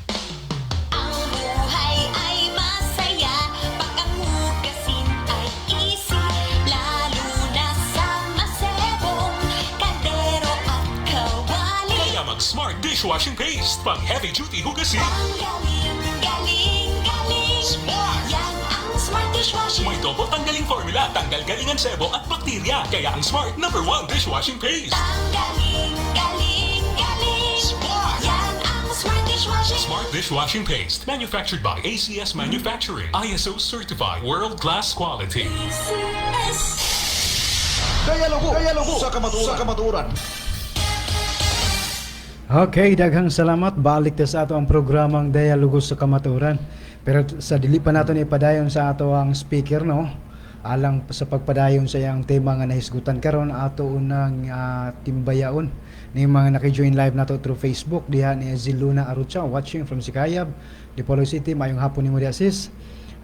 Speaker 8: Ang buhay ay masaya pag ang hugasin ay easy, lalo na sa masebong kaldero at kawali.
Speaker 7: Kaya mag Smart Dishwashing Paste pang heavy duty hugasin.
Speaker 8: Ang galing, galing, galing.
Speaker 7: Smart!
Speaker 8: Yan ang Smart Dishwashing.
Speaker 7: May double tanggaling formula, tanggal galingan sebo at bakterya. Kaya ang Smart number one dishwashing paste.
Speaker 8: Ang galing, galing, galing.
Speaker 7: Smart!
Speaker 8: Yan ang Smart Dishwashing.
Speaker 7: Smart Dishwashing Paste, manufactured by ACS Manufacturing, ISO certified, world-class quality.
Speaker 5: ACS.
Speaker 4: Dialogo, dialogo sa kamatuoran. Sa kamatuoran.
Speaker 2: Okay, daghang salamat. Balik ta sa ato ang programang Dialogo sa Kamatuoran. Pero sa dili pa nato ni ipadayon sa ato ang speaker, no. Alang sa pagpadayon sa iyang tema nga nahisgutan karon, ato unang timbayaon ni mga naki-join live nato through Facebook diha ni Ziluna Arucha watching from Sikayab, Dipolog City. Maayong hapon nimo diha, sis.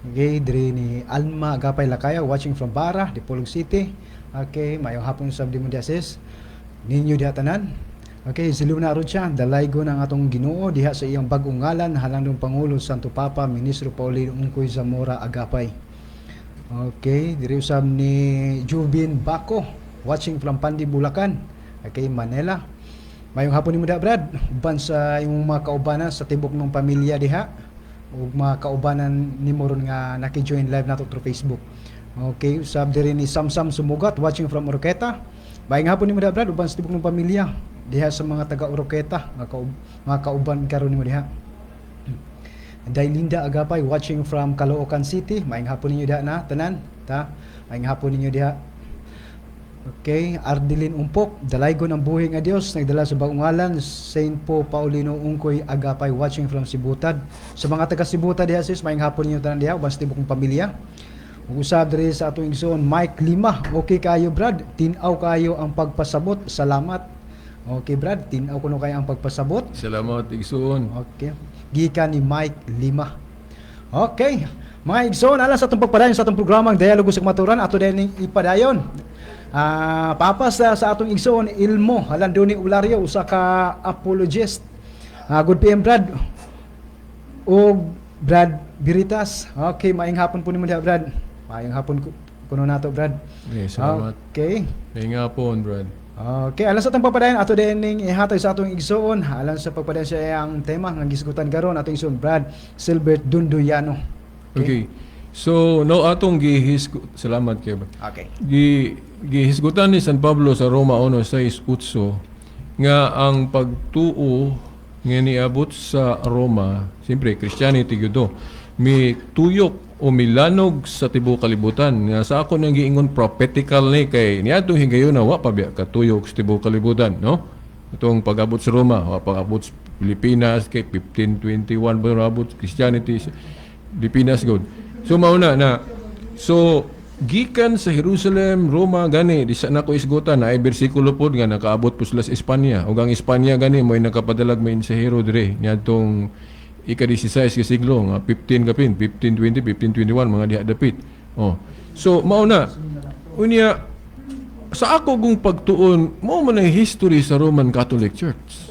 Speaker 2: Okay, diri ni Alma Agapay Lakaya watching from Bara, Dipolog City. Okay, maayong hapon sab di mo diha, sis. Ninyo diha tanan. Okay, si Luna Rocha, dalaygo ng atong Ginoo diha sa iyang bag-ong ngalan, Halangdong Pangulo, Santo Papa, Ministro Paulino Ungkoy Zamora Agapay. Okay, diri usab ni Jubin Bako, watching from Pandi, Bulacan. Okay, Manila. Mayong hapon nimo da, Brad. Uban sa imong mga kaubanan sa tibok ng pamilya diha ug mga kaubanan nimo ron nga naki-join live nato through Facebook. Okay, usab diri ni Samsam Sumugat, watching from Oroqueta. Maayong hapon nimo da, Brad, uban sa tibok ng pamilya diha sa mga taga Oroqueta, mga kauban karon nimo diha. Dailinda Agapay watching from Caloocan City. Maayong hapon ninyo diha na tanan ta. Maayong hapon ninyo diha. Okay, Ardeline Umpok, dalaygon ang buhi nga Dios nagdala sa bagong ngalan, Saint Po Paulino Ungkoy Agapay, watching from Sibutad. Sa mga taga Sibutad diha, sis, maayong hapon ninyo tanan diha uban sa tibok pamilya. Ug usab diri sa atong igsoon Mike Lima. Okay kayo, Brad, tin-aw kayo ang pagpasabot. Salamat. Okay, Brad, tin-aw kuno kayo ang pagpasabot.
Speaker 3: Salamat, igsoon.
Speaker 2: Okay. Gikan ni Mike Lima. Okay. Mga igsoon, alang sa atong pagpadayon sa atong programang Dialogo sa Kamatuoran, ato din ning ipadayon. Papas sa atong igsoon Ilmo Halandoni Ulario, usa ka apologist. Good PM, Brad. Og Brad Biritas. Okay, maayong hapon po nimo diha, Brad. Maayong hapon kuno nato, Brad.
Speaker 3: Okay, salamat.
Speaker 2: Okay.
Speaker 3: Maayong hapon, Brad.
Speaker 2: Okay, alang sa atong pagpadayon, ato din ning ihatag sa atong igsoon, alang sa pagpadayon sa iyang tema nga gisgutan karon, atong igsoon Brad Silbert Dunduyano.
Speaker 3: Okay. So, no atong gihis salamat kay
Speaker 2: Okay.
Speaker 3: Gihisgutan ni San Pablo sa Roma 1:6-8 nga ang pagtuo nga niabot sa Roma, siyempre Christianity gyud to, mi tuyok o milanog sa tibuok kalibutan. Nga sa ako nang giingon, prophetical ni kay niadtong higayon na wa pa biya katuyok sa tibuok kalibutan, no? Itong pag-abot sa Roma, wa pag-abot sa Pilipinas kay 1521 ba abot Christianity sa Pilipinas gud. So mauna na, so gikan sa Jerusalem, Roma gani di sa nako isgutan na ay bersikulo pod nga nakaabot po sila sa Espanya. Ug ang Espanya gani mo'y nakapadalag mensahero dire niadtong ika-16 ka siglo nga 15 kapin 1520, 1521, mga diha dapit. Oh. So mao na unya sa ako kung pagtuon mao man ang history sa Roman Catholic Church.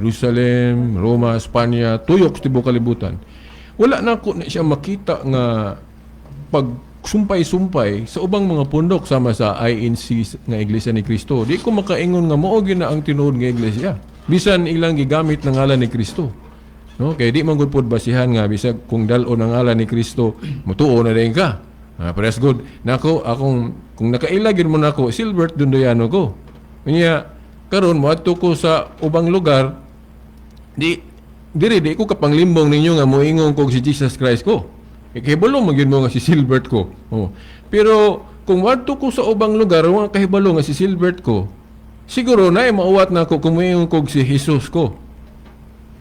Speaker 3: Jerusalem, Roma, Espanya, tuyok sa tibuok kalibutan. Wala na ko na siya makita nga pag sumpay-sumpay sa ubang mga pundok sama sa INC nga Iglesia ni Cristo. Di ko makaingon nga mao gyud na ang tinuod nga iglesia. Bisan ilang gigamit ng ngalan ni Kristo. No, kay di man gud pod basihan nga bisag kung dal-on ang ngalan ni Kristo, mutuo na din ka. Ah, praise God. Nako, akong kung nakaila gyud mo nako, Silbert Dundoyano ko. Unya karon moadto ko sa ubang lugar, di diri di ko kapanglimbong ninyo nga moingon ko si Jesus Christ ko. E kahibalo man gyud mo nga si Silbert ko. Oh. Pero kung wadto ko sa ubang lugar wa kahibalo nga si Silbert ko, siguro na ay mauwat na ako kung moingon ko si Jesus ko.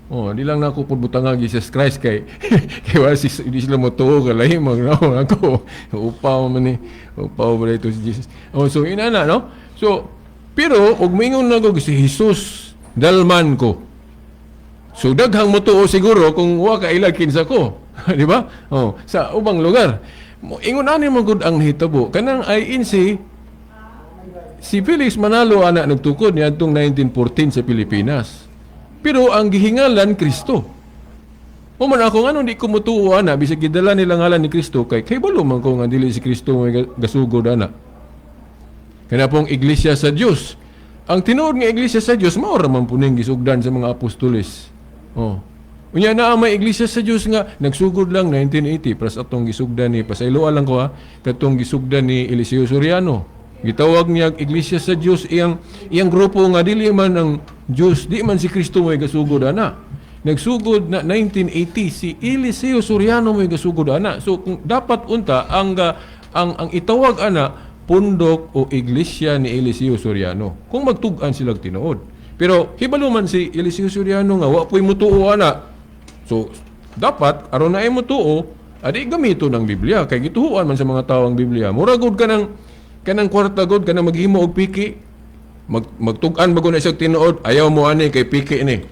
Speaker 3: Oh, di lang na ako pud Jesus Christ kay kay wala si di sila motuo kalahi mag ako. Upaw man ni, upaw ba ito si Jesus. Oh, so inana, no? So pero og moingon na ko si Jesus Dalman ko. So daghang motuo siguro kung wa ka ilag kinsa ko. Di ba? Oh, sa ubang lugar. Ingon ani man gud ang nahitabo kanang INC, si Felix Manalo ana nagtukod niadtong 1914 sa Pilipinas. Pero ang gihingalan Kristo. Mo man ako ngano di ko mutuo ana bisag gidala nila ngalan ni Kristo kay kabalo man ko nga dili si Kristo may gasugod ana. Kana pong Iglesia sa Dios. Ang tinuod nga Iglesia sa Dios mao ra man puning gisugdan sa mga apostoles. Oh. Unya naa may Iglesia sa Dios nga nagsugod lang 1980 pras atong gisugdan ni, pasayloa lang ko ha, katong gisugdan ni Eliseo Soriano. Gitawag niya Iglesia sa Dios iyang iyang grupo nga dili man ang Dios, di man si Kristo may gasugod ana. Nagsugod na 1980, si Eliseo Soriano may gasugod ana. So kung dapat unta ang itawag ana pundok o iglesia ni Eliseo Soriano kung magtug-an silang tinuod. Pero hibalo man si Eliseo Soriano nga wa po'y mutuo ana. So dapat aron na ay mutuo, adi gamito ng Biblia kay gituoan man sa mga tao ang Biblia. Mura gud kanang kanang kwarta gud, kanang maghimo og piki. Magtug-an ba gud na siya tinuod, ayaw mo ani kay piki ni.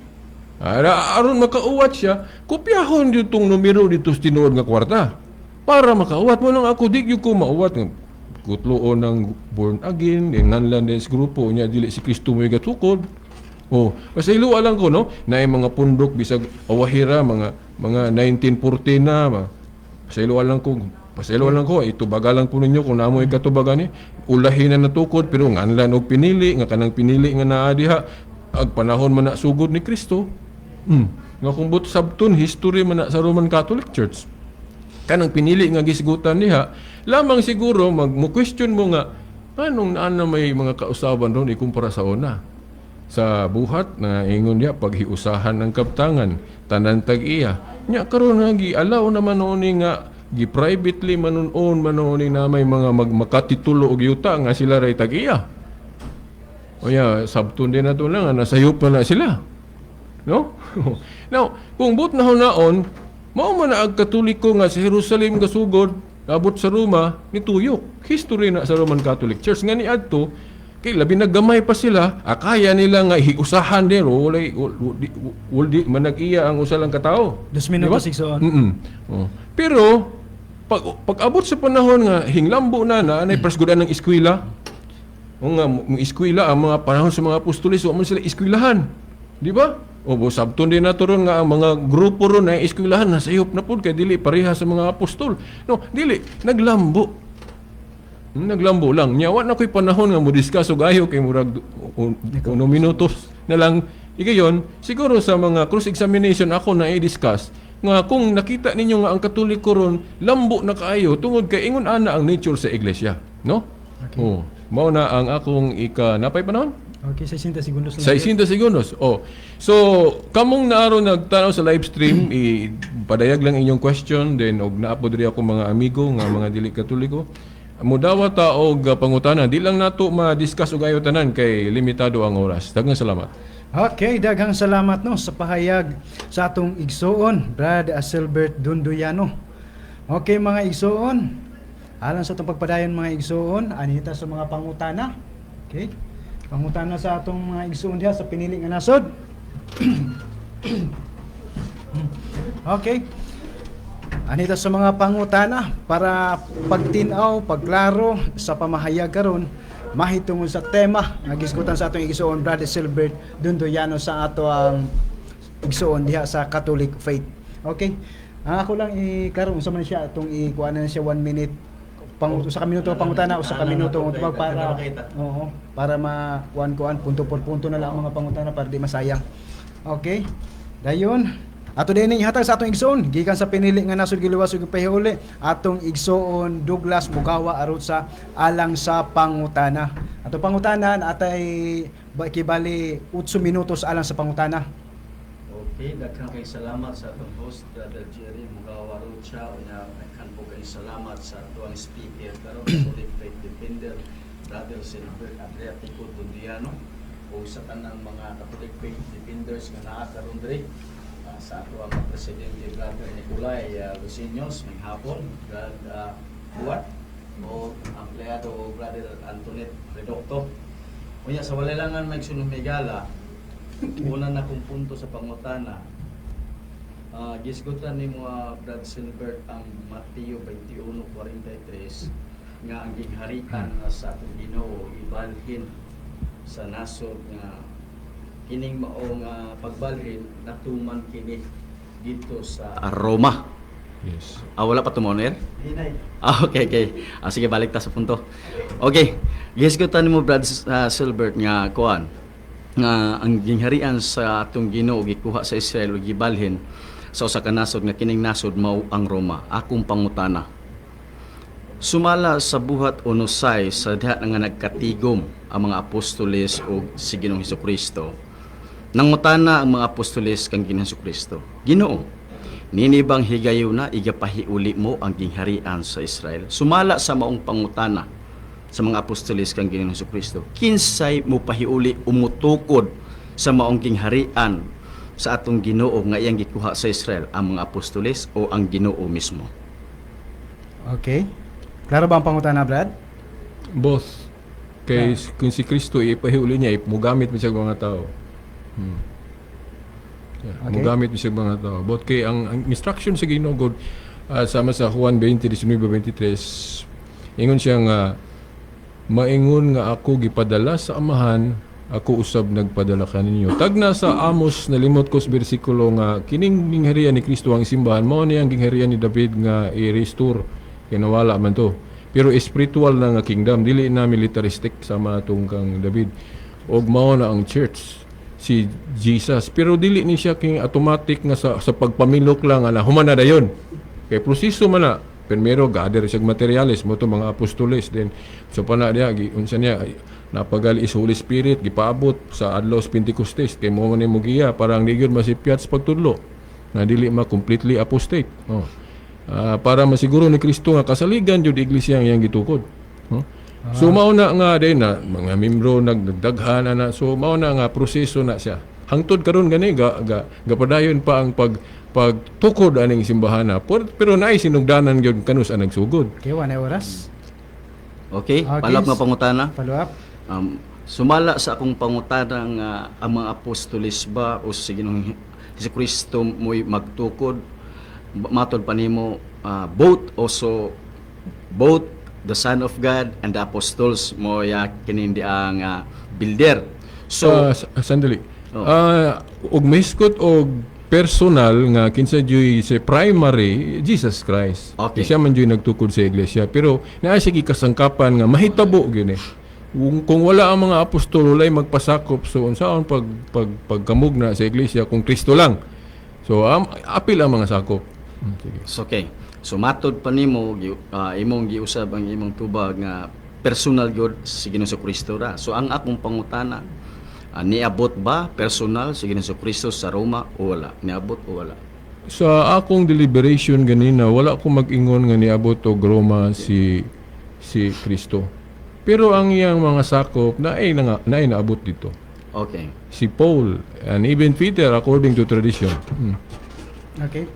Speaker 3: Ara, aron makauwat siya, kopyahon gyud tong numero dito sa tinuod nga kwarta. Para makauwat mo lang ako, di gyud ko mauwat. Kutloon ng born again, nganlan din sa grupo, nya dili si Kristo mo gatukod. Oh, pasaylo lang ko, no, naay mga pundok bisag awahira mga 1914 na, pasaylo lang ko. Pasaylo lang ko, itubaga lang po ninyo kung namoy katubagan ni. Ulahin na natukod pero nganlan og pinili nga kanang pinili nga naa diha ag panahon man na sugod ni Kristo. Nga kung but sabton history man na sa Roman Catholic Church. Kanang pinili nga gisgutan diha, lamang siguro mag mo question mo nga anong naa na may mga kausaban ron ikumpara sa una. Sa buhat na ingon diha paghiusahan ng kaptangan, tanan tag-iya. Nya karon nga gialaw naman noon ni nga gi-privately manunon man ni na may mga magmakatitulo og yuta nga sila ray tag-iya. O ya, sabton din nato lang nga nasayop na na sila. No? Now, kung but na hunaon, mao man na ang Katoliko nga sa Jerusalem gasugod, abot sa Roma, nituyok. History na sa Roman Catholic Church nga niadto kay labi na gamay pa sila, akaya nila nga hiusahan din, walay wala manag-iya ang usa lang katao.
Speaker 2: 2 minutos,
Speaker 3: Di ba?
Speaker 2: igsoon.
Speaker 3: Oh. Pero pag abot sa panahon nga hinglambo na na anay prasgudan ng eskwela. O nga mo eskwela ang mga panahon sa mga apostoles, wa man sila eskwelahan. Di ba? O bo sabton din nato ron nga ang mga grupo ron na eskwelahan nasayop na pud kay dili pareha sa mga apostol. No, dili naglambo. Naglambo lang. Nya wa na ko'y panahon nga mo discuss og ayo kay murag 1 minutos na lang. Igayon, siguro sa mga cross examination ako na i-discuss nga kung nakita ninyo nga ang Katoliko ron lambo na kaayo tungod kay ingon ana ang nature sa iglesia, no? Okay. Oh, mao na ang akong ika napay panahon?
Speaker 2: Okay, 60 segundos lang.
Speaker 3: 60 segundos. Oh. So, kamong naaro nagtanaw sa live stream, i padayag lang inyong question then og naa po diri ako mga amigo nga mga dili Katoliko. Mudawat ta og pangutana, di lang nato ma-discuss og ayo tanan kay limitado ang oras. Daghang salamat.
Speaker 2: Okay, daghang salamat, no, sa pahayag sa atong igsoon, Brad Aselbert Dunduyano. Okay mga igsoon, alang sa atong pagpadayon mga igsoon, anita sa mga pangutana. Okay? Pangutana sa atong mga igsoon diha sa pinili nga nasod. Okay. Anita sa mga pangutana para pagtinaw, pagklaro sa pamahayag karon mahitungod sa tema nga gisgutan sa atong igsoon Brother Silbert Dundoyano sa ato ang igsoon diha sa Catholic faith. Okay. Ang ako lang i-klaro unsa man siya atong ikuan na siya 1 minute pang 1 ka minuto pangutana, 1 ka minuto ang tubag para, oo, para ma kuan kuan punto por punto na lang ang mga pangutana para di masayang. Okay. Dayon, ato din ihatag sa atong igsoon gikan sa pinili nga nasod giluwas ug gipahiuli, atong igsoon Douglas Mugawa Arutsa alang sa pangutana. Ato pangutana atay kibali 8 minutos alang sa pangutana.
Speaker 12: Okay, daghang kay salamat sa atong host, Brother Jerry Mugawa Rocha. Unya, daghan po kay salamat sa atuang speaker karon, Catholic Faith Defender, Brother Silbert Adriatico Dundiano, ug sa tanang mga Catholic Faith Defenders nga naa karon diri, sa atuang presidente Brother Nicolay Lucinos, may hapon, Brad Buat, o empleyado Brother Antoinette Redocto. Unya sa walay langan may sunumigala, una na kong punto sa pangutana. Gisgutan ni mga Brad Silbert ang Mateo 21:43 nga ang gingharian nga sa atong Ginoo ibalhin sa nasod nga kining mao nga pagbalhin natuman kini dito sa Roma.
Speaker 3: Yes.
Speaker 12: Ah, wala pa tumoner?
Speaker 2: Hinay.
Speaker 12: Ah, okay. Ah, sige, balik ta sa punto. Okay. Gisgutan nimo Brad Silbert nga kuan nga ang gingharian sa atong Ginoo gikuha sa Israel ug gibalhin sa usa ka nasod nga kining nasod mao ang Roma. Akong pangutana. Sumala sa Buhat 1:6 sa diha nga nagkatigom ang mga apostoles ug si Ginoong Hesukristo. Nangutana ang mga apostoles kang Ginoong Hesukristo. Ginoo, nini bang higayuna igapahiuli mo ang gingharian sa Israel? Sumala sa maong pangutana sa mga apostoles kang Ginoong Hesukristo, kinsay mo pahiuli umutukod sa maong gingharian sa atong Ginoo nga iyang gikuha sa Israel, ang mga apostoles o ang Ginoo mismo?
Speaker 2: Okay. Klaro ba ang pangutana, Brad?
Speaker 3: Both. Kay kung si Kristo ipahiuli niya, mugamit mo siya mga tao. Yeah.
Speaker 2: Okay.
Speaker 3: Mogamit bisag mga tao. But kay ang instruction sa Ginoo God, sama sa Juan 20:19-23, ingon siya nga maingon nga ako gipadala sa Amahan, ako usab nagpadala kaninyo. Tagna sa Amos, nalimot ko sa bersikulo, nga kining gingharian ni Kristo ang simbahan mao ni ang gingharian ni David nga i-restore kay nawala man to. Pero spiritual na nga kingdom, dili na militaristic sama atong kang David. Og mao na ang church si Jesus. Pero dili ni siya king automatic nga sa pagpamilok lang ala human na dayon. Kay proseso man na. Primero gather siya materials mo to mga apostoles, then so pa na diya unsa niya ay, napagali is Holy Spirit gipaabot sa adlaw sa Pentecostes kay mo man ni mogiya para ang ligid masipyat sa pagtudlo na dili ma completely apostate. Oh. Para masiguro ni Kristo nga kasaligan jud iglesia ang iyang gitukod. No? So mao na nga din na mga membro nagdaghan na. So mao na nga proseso na siya. Hangtod karon gani ga, ga gapadayon pa ang pagtukod aning simbahan na. Pero naay sinugdanan gyud kanus ang nagsugod.
Speaker 2: Okay, wala na oras.
Speaker 12: Okay,
Speaker 2: Okay.
Speaker 12: Follow up nga pangutana.
Speaker 2: Follow up.
Speaker 12: Sumala sa akong pangutana nga ang mga apostoles ba o si Ginoong Hesus Kristo mo'y magtukod, matod pa nimo, both also, both the Son of God and the apostles mo ya kinindi ang builder. So
Speaker 3: Sandali.
Speaker 12: Oh.
Speaker 3: Og mahiskot og personal nga kinsa juy sa primary Jesus Christ.
Speaker 12: Okay.
Speaker 3: Siya man juy nagtukod sa iglesia, pero naa siya gikasangkapan nga mahitabo gyud eh. Kung wala ang mga apostol, walay magpasakop, so unsaon pag pagkamugna sa iglesia kung Kristo lang. So apil ang mga sakop. Sige.
Speaker 12: So, okay. So matod pa nimo imong giusab ang imong tubag nga personal gyud si Ginoong Kristo ra. So ang akong pangutana, niabot ba personal si Ginoong Kristo sa Roma o wala? Niabot o wala?
Speaker 3: Sa akong deliberation ganina, wala ko mag-ingon nga niabot og Roma si Kristo. Pero ang iyang mga sakop naay na naay naabot dito.
Speaker 12: Okay.
Speaker 3: Si Paul and even Peter according to tradition.
Speaker 2: Okay.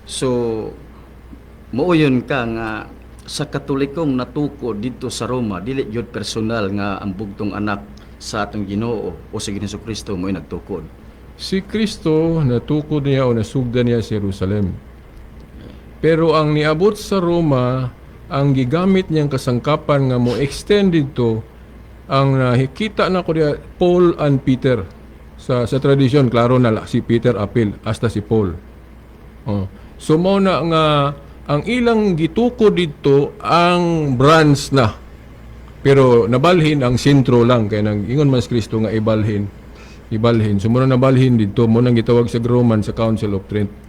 Speaker 12: So muuyon ka nga sa Katolikong natukod didto sa Roma, dili gyud personal nga ang bugtong anak sa atong Ginoo o si Ginoong Kristo mo'y nagtukod.
Speaker 3: Si Kristo natukod niya o nasugda niya sa Jerusalem. Pero ang niabot sa Roma, ang gigamit niyang kasangkapan nga mo extend didto, ang nakikita na ko diya, Paul and Peter. Sa tradisyon, klaro na la, si Peter apil, hasta si Paul. Oh. So mao na nga ang ilang gitukod didto ang branch na. Pero nabalhin ang sentro lang kay nang ingon man si Kristo nga ibalhin. Ibalhin. So muna nabalhin didto, mo nang gitawag sa Roman sa Council of Trent.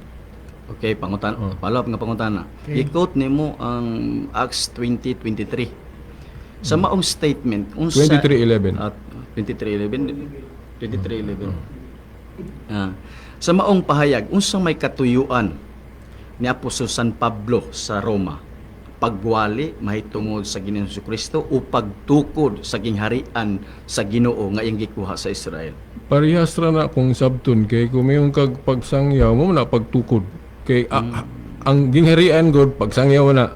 Speaker 12: Okay, pangutan, follow up nga pangutana.
Speaker 2: Okay.
Speaker 12: I-quote nimo ang Acts 20:23. Sa maong statement unsa
Speaker 3: 23:11.
Speaker 12: At 23:11. 23:11. Sa maong pahayag unsa may katuyuan ni Apostol San Pablo sa Roma? Pagwali mahitungod sa Ginoong Kristo o pagtukod sa gingharian sa Ginoo nga iyang gikuha sa Israel?
Speaker 3: Parehas ra na kung sabton kay kung mayon kag pagsangyaw mo na pagtukod kay ang gingharian god pagsangyaw na.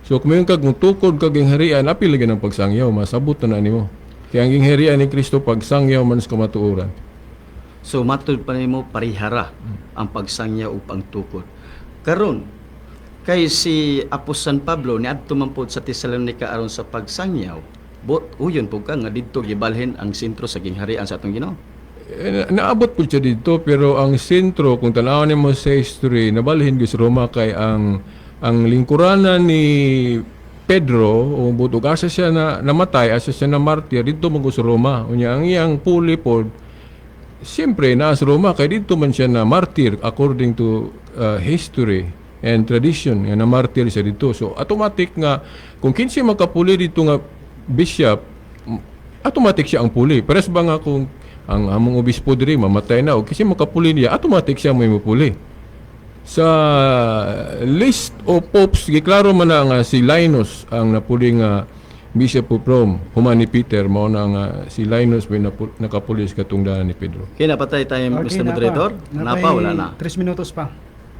Speaker 3: So kung mayon kag mutukod kag gingharian, apil lagi ng pagsangyaw, masabot na na nimo. Kay ang gingharian ni Kristo pagsangyaw man sa kamatuoran.
Speaker 12: So matud pa nimo parihara ang pagsangyaw ug pagtukod. Karon kay si Apostol San Pablo niadto man pod sa Tesalonica aron sa pagsangyaw. But uyon pud ka nga didto gibalhin ang sentro sa gingharian sa atong Ginoo.
Speaker 3: Naabot po siya dito, pero ang sentro kung tan-awon nimo sa history nabalhin gyud sa Roma kay ang lingkuranan ni Pedro o butog asa siya na namatay, asa siya na martyr didto man sa Roma. Unya ang iyang puli pod siyempre naa sa Roma kay didto man siya na martyr according to history and tradition nga na martyr siya didto. So automatic nga kung kinsa makapuli didto nga bishop, automatic siya ang puli. Pares ba nga kung ang among obispo diri mamatay na o kasi makapuli niya, automatic siya may mupuli. Sa list of popes, giklaro man na nga si Linus ang napuli nga Bishop of Rome, human ni Peter, mao na nga si Linus may nakapulis katungdanan ni Pedro.
Speaker 12: Okay, napatay tayo,
Speaker 2: Okay,
Speaker 12: Mr. Moderator. Napa, wala na.
Speaker 2: 3 minutos pa.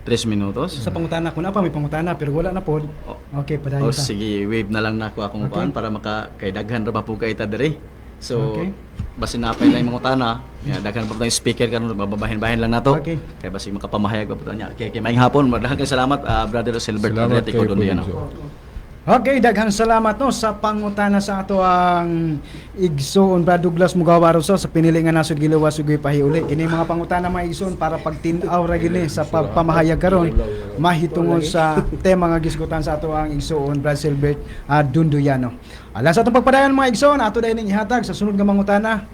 Speaker 12: 3 minutos.
Speaker 2: Sa pangutana, kung napa may pangutana, pero wala na po. Okay, padayon
Speaker 12: Oh,
Speaker 2: ta.
Speaker 12: sige, wave na lang nako akong
Speaker 2: Okay.
Speaker 12: kuan para maka kay daghan ra pa po kay ta diri. So
Speaker 2: Okay.
Speaker 12: basin na pa lang mga utana, ya daghan pa tayong speaker karon, babahin-bahin lang nato.
Speaker 2: Okay.
Speaker 12: Kay basig makapamahayag pa po niya. Okay, maayong hapon. Daghang kay salamat, Brother Silbert
Speaker 3: Salamat
Speaker 12: Adriatico
Speaker 3: kay
Speaker 12: Dondiano.
Speaker 3: Pudinso.
Speaker 2: Okay, daghang salamat no sa pangutana sa ato ang igsoon Brad Douglas Mugawa Rosa sa pinili nga nasod giluwas ug pahiuli. Kini mga pangutana mga igsoon para pagtin-aw ra gini sa pagpamahayag karon mahitungod sa tema nga gisgutan sa ato ang igsoon Brad Silbert Dunduyano. Alas sa atong pagpadayon mga igsoon, ato dayon ning ihatag sa sunod nga mangutana.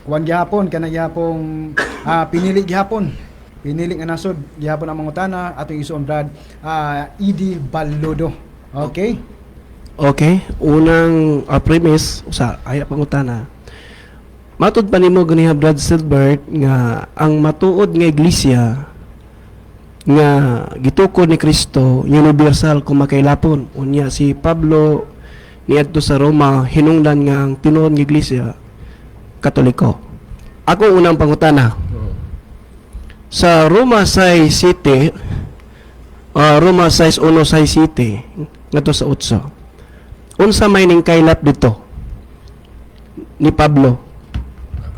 Speaker 2: Kuan gihapon kana gihapong pinili gihapon. Pinili nga nasod gihapon ang mangutana atong igsoon Brad Idi Baludo. Okay?
Speaker 1: Okay, unang premise usa ay pangutana. Matud pa nimo ganiha, Brad Silbert, nga ang matuod nga iglesia nga gitukod ni Kristo universal kung makailapon. Unya si Pablo niadto sa Roma, hinungdan nga ang tinuod nga iglesia Katoliko. Ako unang pangutana. Sa Roma 6 City, Roma 6 1 6 City ngadto sa 8. Unsa may ning kaylap dito ni Pablo?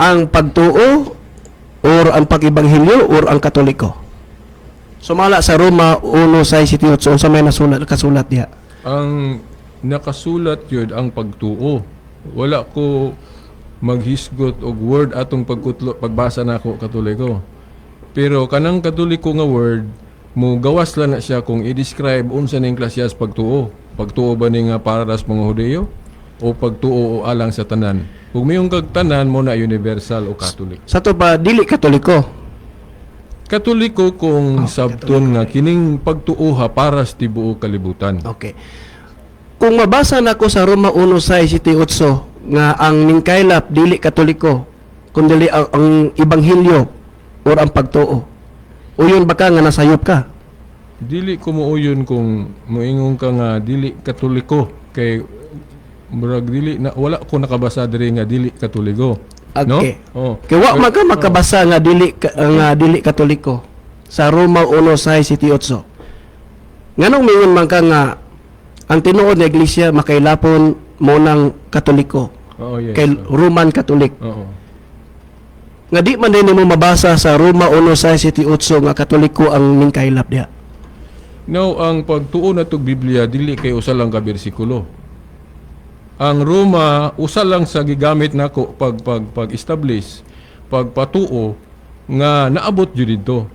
Speaker 1: Ang pagtuo or ang pag-ebanghelyo or ang Katoliko? Sumala sa Roma 1 6 7 8, unsa may nasulat kasulat diha?
Speaker 3: Ang nakasulat yun ang pagtuo. Wala ko maghisgot og word atong pagkutlo pagbasa nako Katoliko. Pero kanang Katoliko nga word mo gawas lang na siya kung i-describe unsa ning klasiyas pagtuo. Pagtuo ba ni nga para sa mga Hudeyo o pagtuo o alang sa tanan? Kung mayong kag tanan mo na universal o Catholic.
Speaker 1: Sa to ba dili Katoliko?
Speaker 3: Katoliko kung sabton nga kining pagtuoha para sa tibuok kalibutan.
Speaker 1: Okay. Kung mabasa nako sa Roma 1 6 7 8 nga ang ningkaylap dili Katoliko kundi ang ebanghelyo or ang pagtuo. Uyon ba ka nga nasayop ka?
Speaker 3: Dili ko muuyon kung moingon ka nga dili Katoliko kay murag dili na wala ko nakabasa diri nga dili Katoliko. No?
Speaker 1: Okay.
Speaker 3: Oh.
Speaker 1: Kay wa man ka makabasa nga dili Katoliko sa Roma 1 6 7 8. Nganong mingon man ka nga ang tinuod nga iglesia makailapon mo ng Katoliko
Speaker 3: Oo, yes.
Speaker 1: kay Roman Catholic?
Speaker 3: Oo.
Speaker 1: Nga di man din nimo mabasa sa Roma 1 6 7 8 nga Katoliko ang ningkaylap diha.
Speaker 3: Now, ang pagtuo na tog Biblia dili kay usa lang ka bersikulo. Ang Roma usa lang sa gigamit nako pag pag pag-establish, pagpatuo nga naabot jud didto.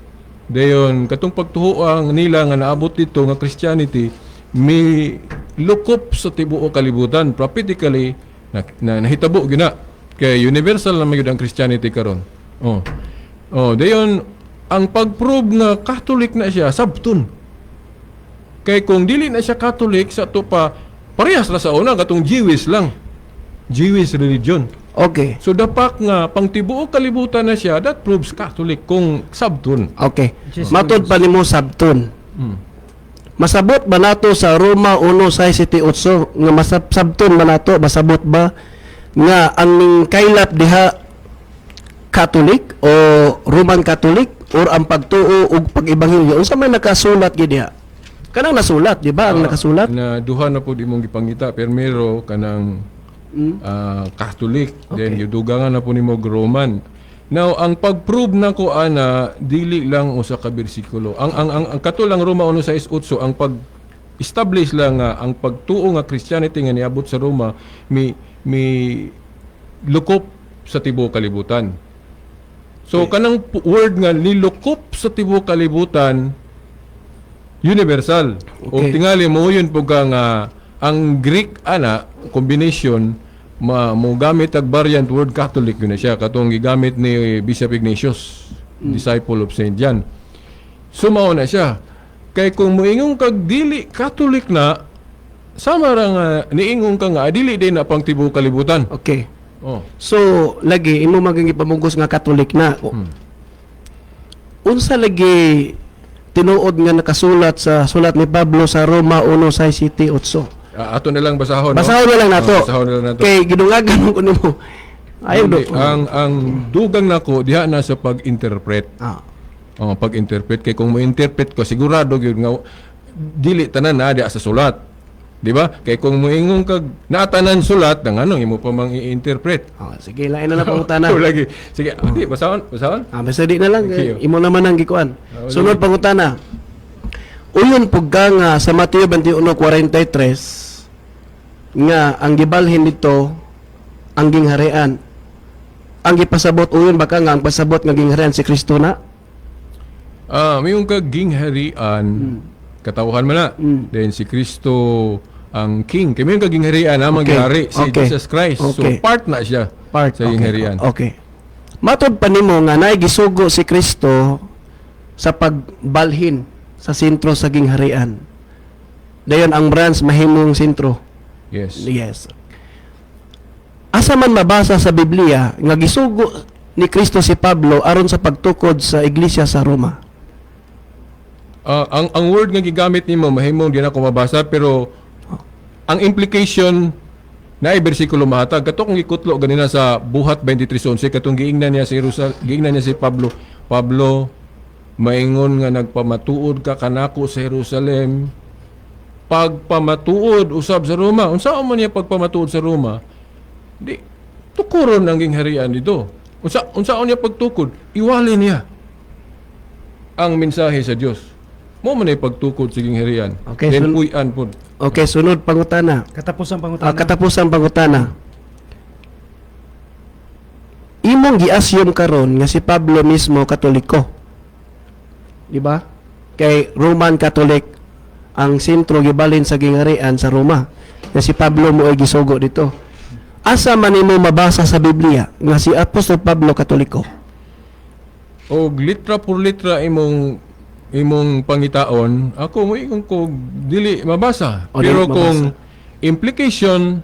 Speaker 3: Dayon katong pagtuo ang nila nga naabot dito nga Christianity mi lukop sa tibuok kalibutan prophetically na nahitabo gyud na kay universal na gyud ang Christianity karon. Oh. Oh, dayon ang pag-prove nga Catholic na siya sabton. Kay kung dili na siya Catholic sa to pa parehas ra sa una katong Jewish lang. Jewish religion.
Speaker 1: Okay.
Speaker 3: So dapat nga pang tibuok kalibutan na siya, that proves Catholic kung sabton.
Speaker 1: Okay. Matod pa nimo sabton. Masabot ba nato sa Roma 1 6 7 8 nga masabton ba nato, masabot ba nga ang ningkaylap diha Catholic o Roman Catholic or ang pagtuo ug pag-ebanghelyo? Unsa may nakasulat gid diha? Kanang nasulat, di ba? Ang nakasulat?
Speaker 3: Na duha na pud imong gipangita permero kanang Catholic, then gidugangan na po nimo og Roman. Now ang pag-prove nako ana dili lang usa ka bersikulo. Ang kato lang Roma 1:6-8 ang pag establish lang nga ang pagtuo nga Christianity nga niabot sa Roma mi lukop sa tibuok kalibutan. So kanang word nga nilukop sa tibuok kalibutan universal. O tingali mo yun po ka nga ang Greek ana combination ma mo gamit ag variant word Catholic yun na siya katong gigamit ni Bishop Ignatius, disciple of Saint John. So mao na siya. Kay kung moingon kag dili Catholic na sama ra nga niingon ka nga dili din na pang tibuok kalibutan.
Speaker 1: Okay.
Speaker 3: Oh.
Speaker 1: So, lagi imo maging ipamugos nga Catholic na. Unsa lagi tinuod nga nakasulat sa sulat ni Pablo sa Roma 1 6 7 8?
Speaker 3: Ato na lang basahon, no?
Speaker 1: Basahon na lang nato.
Speaker 3: Oh, basahon na lang nato.
Speaker 1: Kay gidungagan ko nimo. Ayaw do.
Speaker 3: Hindi, ang dugang nako diha na sa pag-interpret. Oh, pag-interpret kay kung mo-interpret ko sigurado gyud nga dili tanan na diha sa sulat. Di ba? Kay kung moingon kag naatanan sulat, nang anong imo pa mang i-interpret.
Speaker 1: Oh, sige, lain na lang pangutana.
Speaker 3: Oh, lagi. Sige, di basahon, basahon.
Speaker 1: Ah, basta di na lang.
Speaker 3: Okay,
Speaker 1: eh. Imo naman ang gikuan.
Speaker 3: Oh,
Speaker 1: Sunod
Speaker 3: lagi.
Speaker 1: pangutana. Uyon pug ka nga sa Mateo 21:43 nga ang gibalhin dito ang gingharian. Ang gipasabot uyon baka nga ang pasabot nga gingharian si Kristo na?
Speaker 3: Ah, mayong kag gingharian, katawhan man na. Then si Kristo ang king. Kay mayong kag gingharian ang ginghari si Jesus Christ. So part na siya
Speaker 1: Part
Speaker 3: sa gingharian.
Speaker 1: Okay. Matod pa nimo nga naay gisugo si Kristo sa pagbalhin sa sentro sa gingharian. Dayon ang branch mahimong sentro.
Speaker 3: Yes.
Speaker 1: Yes. Asa man mabasa sa Biblia nga gisugo ni Kristo si Pablo aron sa pagtukod sa iglesia sa Roma?
Speaker 3: Ah, ang word nga gigamit nimo mahimong di na ko mabasa, pero ang implication na ay bersikulo mahatag kato kung gikutlo ganina sa Buhat 23:11, katong giingnan niya si Rusal, giingnan niya si Pablo, "Pablo, maingon nga nagpamatuod ka kanako sa Jerusalem, pagpamatuod usab sa Roma." Unsa man niya pagpamatuod sa Roma? Di tukuron ang gingharian dito. Unsa niya pagtukod? Iwali niya ang mensahe sa Dios. Mo man ay pagtukod sa gingharian.
Speaker 1: Okay,
Speaker 3: Then puy-an pod.
Speaker 1: Okay, sunod pangutana.
Speaker 2: Katapusang pangutana.
Speaker 1: Ah, katapusang pangutana. Imong gi-assume karon nga si Pablo mismo Katoliko. Di ba? Kay Roman Catholic ang sentro gibalin sa gingharian sa Roma. Nga si Pablo mo ay gisugo dito. Asa man nimo mabasa sa Biblia nga si Apostol Pablo Katoliko?
Speaker 3: Og litra por litra imong imong pangitaon, ako mo ingon ko dili mabasa.
Speaker 1: O, dili
Speaker 3: Pero
Speaker 1: mabasa.
Speaker 3: kung implication,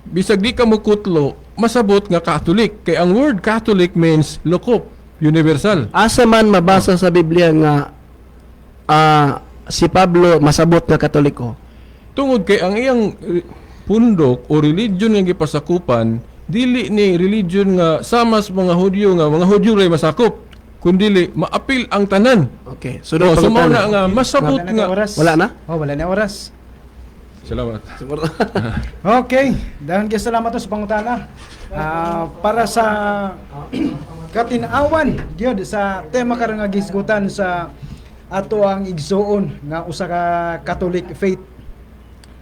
Speaker 3: bisag di ka mo kutlo, masabot nga Catholic kay ang word Catholic means lokop, universal.
Speaker 1: Asa man mabasa sa Biblia nga si Pablo masabot nga Katoliko?
Speaker 3: Tungod kay ang iyang pundok o religion nga gipasakupan dili ni religion nga sama sa mga Hudyo, nga mga Hudyo ray masakop, kundili maapil ang tanan.
Speaker 1: Okay,
Speaker 3: sunod so mao na nga masabot
Speaker 2: Wala na
Speaker 3: nga
Speaker 2: ka oras.
Speaker 1: Wala na?
Speaker 2: Oh, wala na oras.
Speaker 3: Salamat.
Speaker 2: Okay, dahil kay salamat to sa pangutana. Para sa katinawan gyud sa tema karon nga gisgutan sa ato ang igsuon nga usa ka Catholic faith.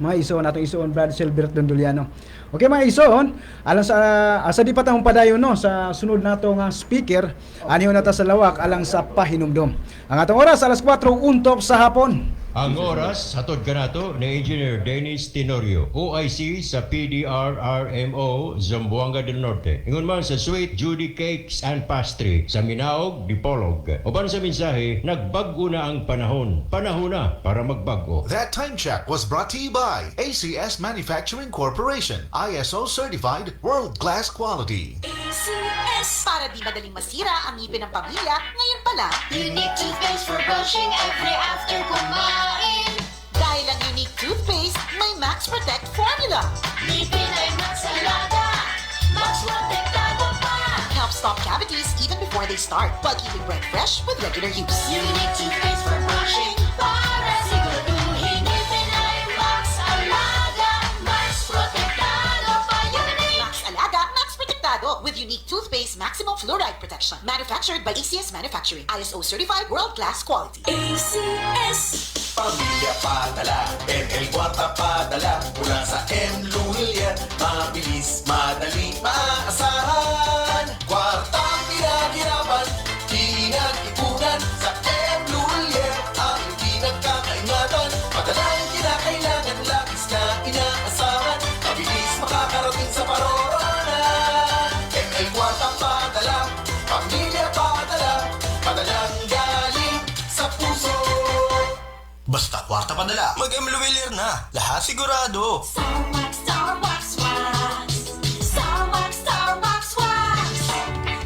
Speaker 2: Mga igsuon, atong igsuon Brad Silbert Donduliano. Okay, mga igsuon, alang sa asa di pa ta padayon, no, sa sunod nato nga speaker, aniho na ta sa lawak alang sa pahinumdom. Ang atong oras, alas 4 untok sa hapon.
Speaker 13: Ang oras, hatod kanato ni Engineer Dennis Tenorio, OIC sa PDRRMO, Zamboanga del Norte. Ingon man sa Sweet Judy Cakes and Pastry sa Minaog, Dipolog. Uban sa mensahe, nagbag-o na ang panahon. Panahon na para magbag-o.
Speaker 4: That time check was brought to you by ACS Manufacturing Corporation, ISO certified world-class quality.
Speaker 8: ACS. Para di madaling masira ang ngipin ng pamilya, ngayon pala,
Speaker 14: Unique toothpaste for brushing every after kumain.
Speaker 5: Dahil ang Unique toothpaste, may Max Protect formula.
Speaker 14: Ngipin ay Max Alaga, Max Protektado pa.
Speaker 5: Helps stop cavities even before they start, while keeping breath fresh with regular use.
Speaker 14: Unique toothpaste for brushing para siguraduhin ngipin ay Max Alaga, Max Protektado pa. Unique!
Speaker 5: Max Alaga, Max Protektado with Unique Toothpaste Maximum Fluoride Protection. Manufactured by ACS Manufacturing. ISO certified world-class quality.
Speaker 14: ACS.
Speaker 11: Pamilya padala, ML Kwarta padala. Mula sa M Lhuillier, mabilis, madali, maaasahan. Kwarta pinaghirapan, pinag-ipunan. Sa M Lhuillier, ang pinagkakaingatan. Padala ang kinakailangan, labis na inaasahan. Mabilis makakarating sa paroroonan. ML Kwarta padala, pamilya padala. Padalang galing sa puso.
Speaker 15: Basta kwarta padala, mag-M Lhuillier na. Lahat sigurado.
Speaker 14: Starwax, Starwax, wax. Starwax, Starwax, wax.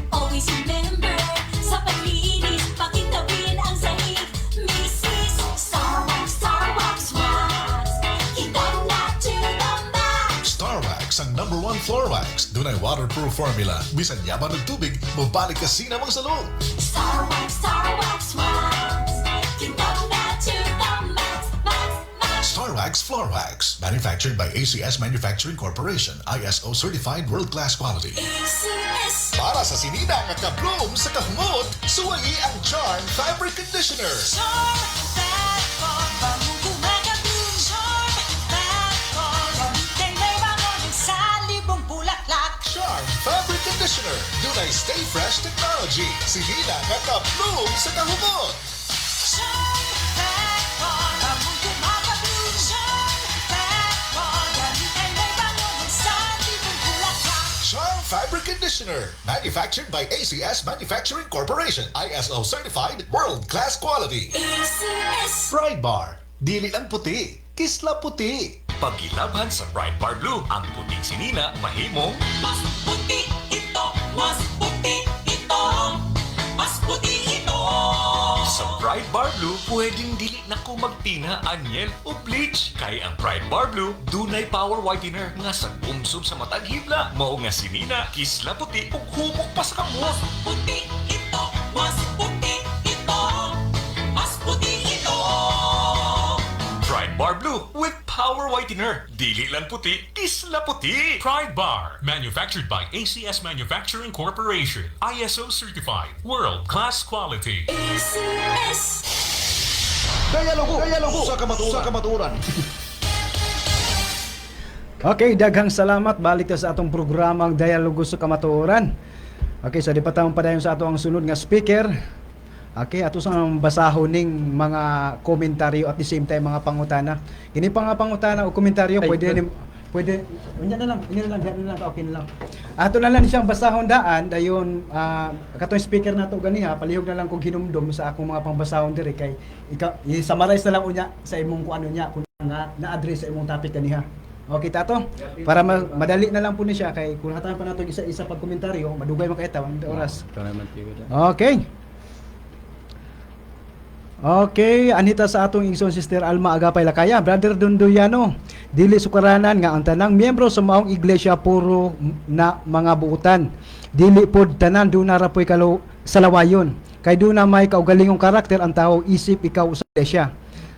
Speaker 14: Always remember, sa paglinis, pakintabin ang sahig. Mrs. Starwax, Starwax, wax. Kintab na to the max.
Speaker 4: Starwax ang number one floor wax. Dunay waterproof formula. Bisan yaman og tubig, mobalik ka sinamang salon.
Speaker 14: Starwax, Starwax, wax. Kintab na to the max, max, max.
Speaker 4: Starwax. Wax Floor Wax. Manufactured by ACS Manufacturing Corporation. ISO certified world-class quality.
Speaker 14: ACS.
Speaker 4: Para sa sinina nga kabloom sa kahumot, suwayi ang Charm Fabric Conditioner.
Speaker 14: Charm Factor, bangong kumakablum. Charm Factor, gamitin may bango ng salibong bulaklak.
Speaker 4: Charm Fabric Conditioner. Dunay Stay Fresh Technology. Sinina nga kabloom sa kahumot.
Speaker 14: Charm Factor, bangong kumakablum. Charm Factor, gamitin may bango ng salibong bulaklak.
Speaker 4: Charm Fabric Conditioner. Manufactured by ACS Manufacturing Corporation. ISO certified world-class quality.
Speaker 14: ACS.
Speaker 4: Pride Bar. Dili lang puti. Kisla puti.
Speaker 6: Pagilabhan sa Pride Bar Blue, ang puting sinina mahimong
Speaker 14: Mas puti ito, mas puti ito, mas puti ito.
Speaker 6: Sa Pride Bar Blue, pwedeng dili na ko magtina, anyel o bleach. Kay ang Pride Bar Blue, dunay power whitener nga sa umsob sa matag hibla. Mao nga sinina, kisla puti ug humok pa sa kamot.
Speaker 14: Mas puti ito, mas puti ito, mas puti ito.
Speaker 6: Pride Bar Blue with power whitener. Dili lang puti, kisla puti.
Speaker 7: Pride Bar, manufactured by ACS Manufacturing Corporation. ISO certified, world-class quality.
Speaker 14: ACS.
Speaker 4: Dialogo, dialogo sa kamaturan. Sa kamaturan.
Speaker 2: Okay, daghang salamat. Balik ta sa atong programang Dialogo sa Kamatuoran. Okay, so di pa taong padayon sa ato ang sunod nga speaker. Okay, ato sa basahon ning mga komentaryo at the same time mga pangutana. Kini pa nga pangutana o komentaryo
Speaker 12: Ay,
Speaker 2: pwede ni pwede unya na lang, unya na lang, diyan na lang, okay na lang. Ato na lang siyang basahon daan dayon katong speaker nato ganiha palihog na lang kog hinumdom sa akong mga pangbasahon diri kay ikaw i-summarize na lang unya sa imong kuano niya kung nga na-address sa imong topic ganiha. Okay tato? Para madali na lang po ni siya kay kung hatagan pa nato isa-isa pag komentaryo, madugay man kay ang oras. Okay. Okay, anita sa atong igsoon Sister Alma Agapay Lakaya, Brother Dunduyano, dili sukaranan nga ang tanang miyembro sa maong iglesia puro na mga buutan. Dili pod tanan duna ra poy kalo salawayon. Kay duna may kaugalingong karakter ang tao isip ikaw sa iglesia.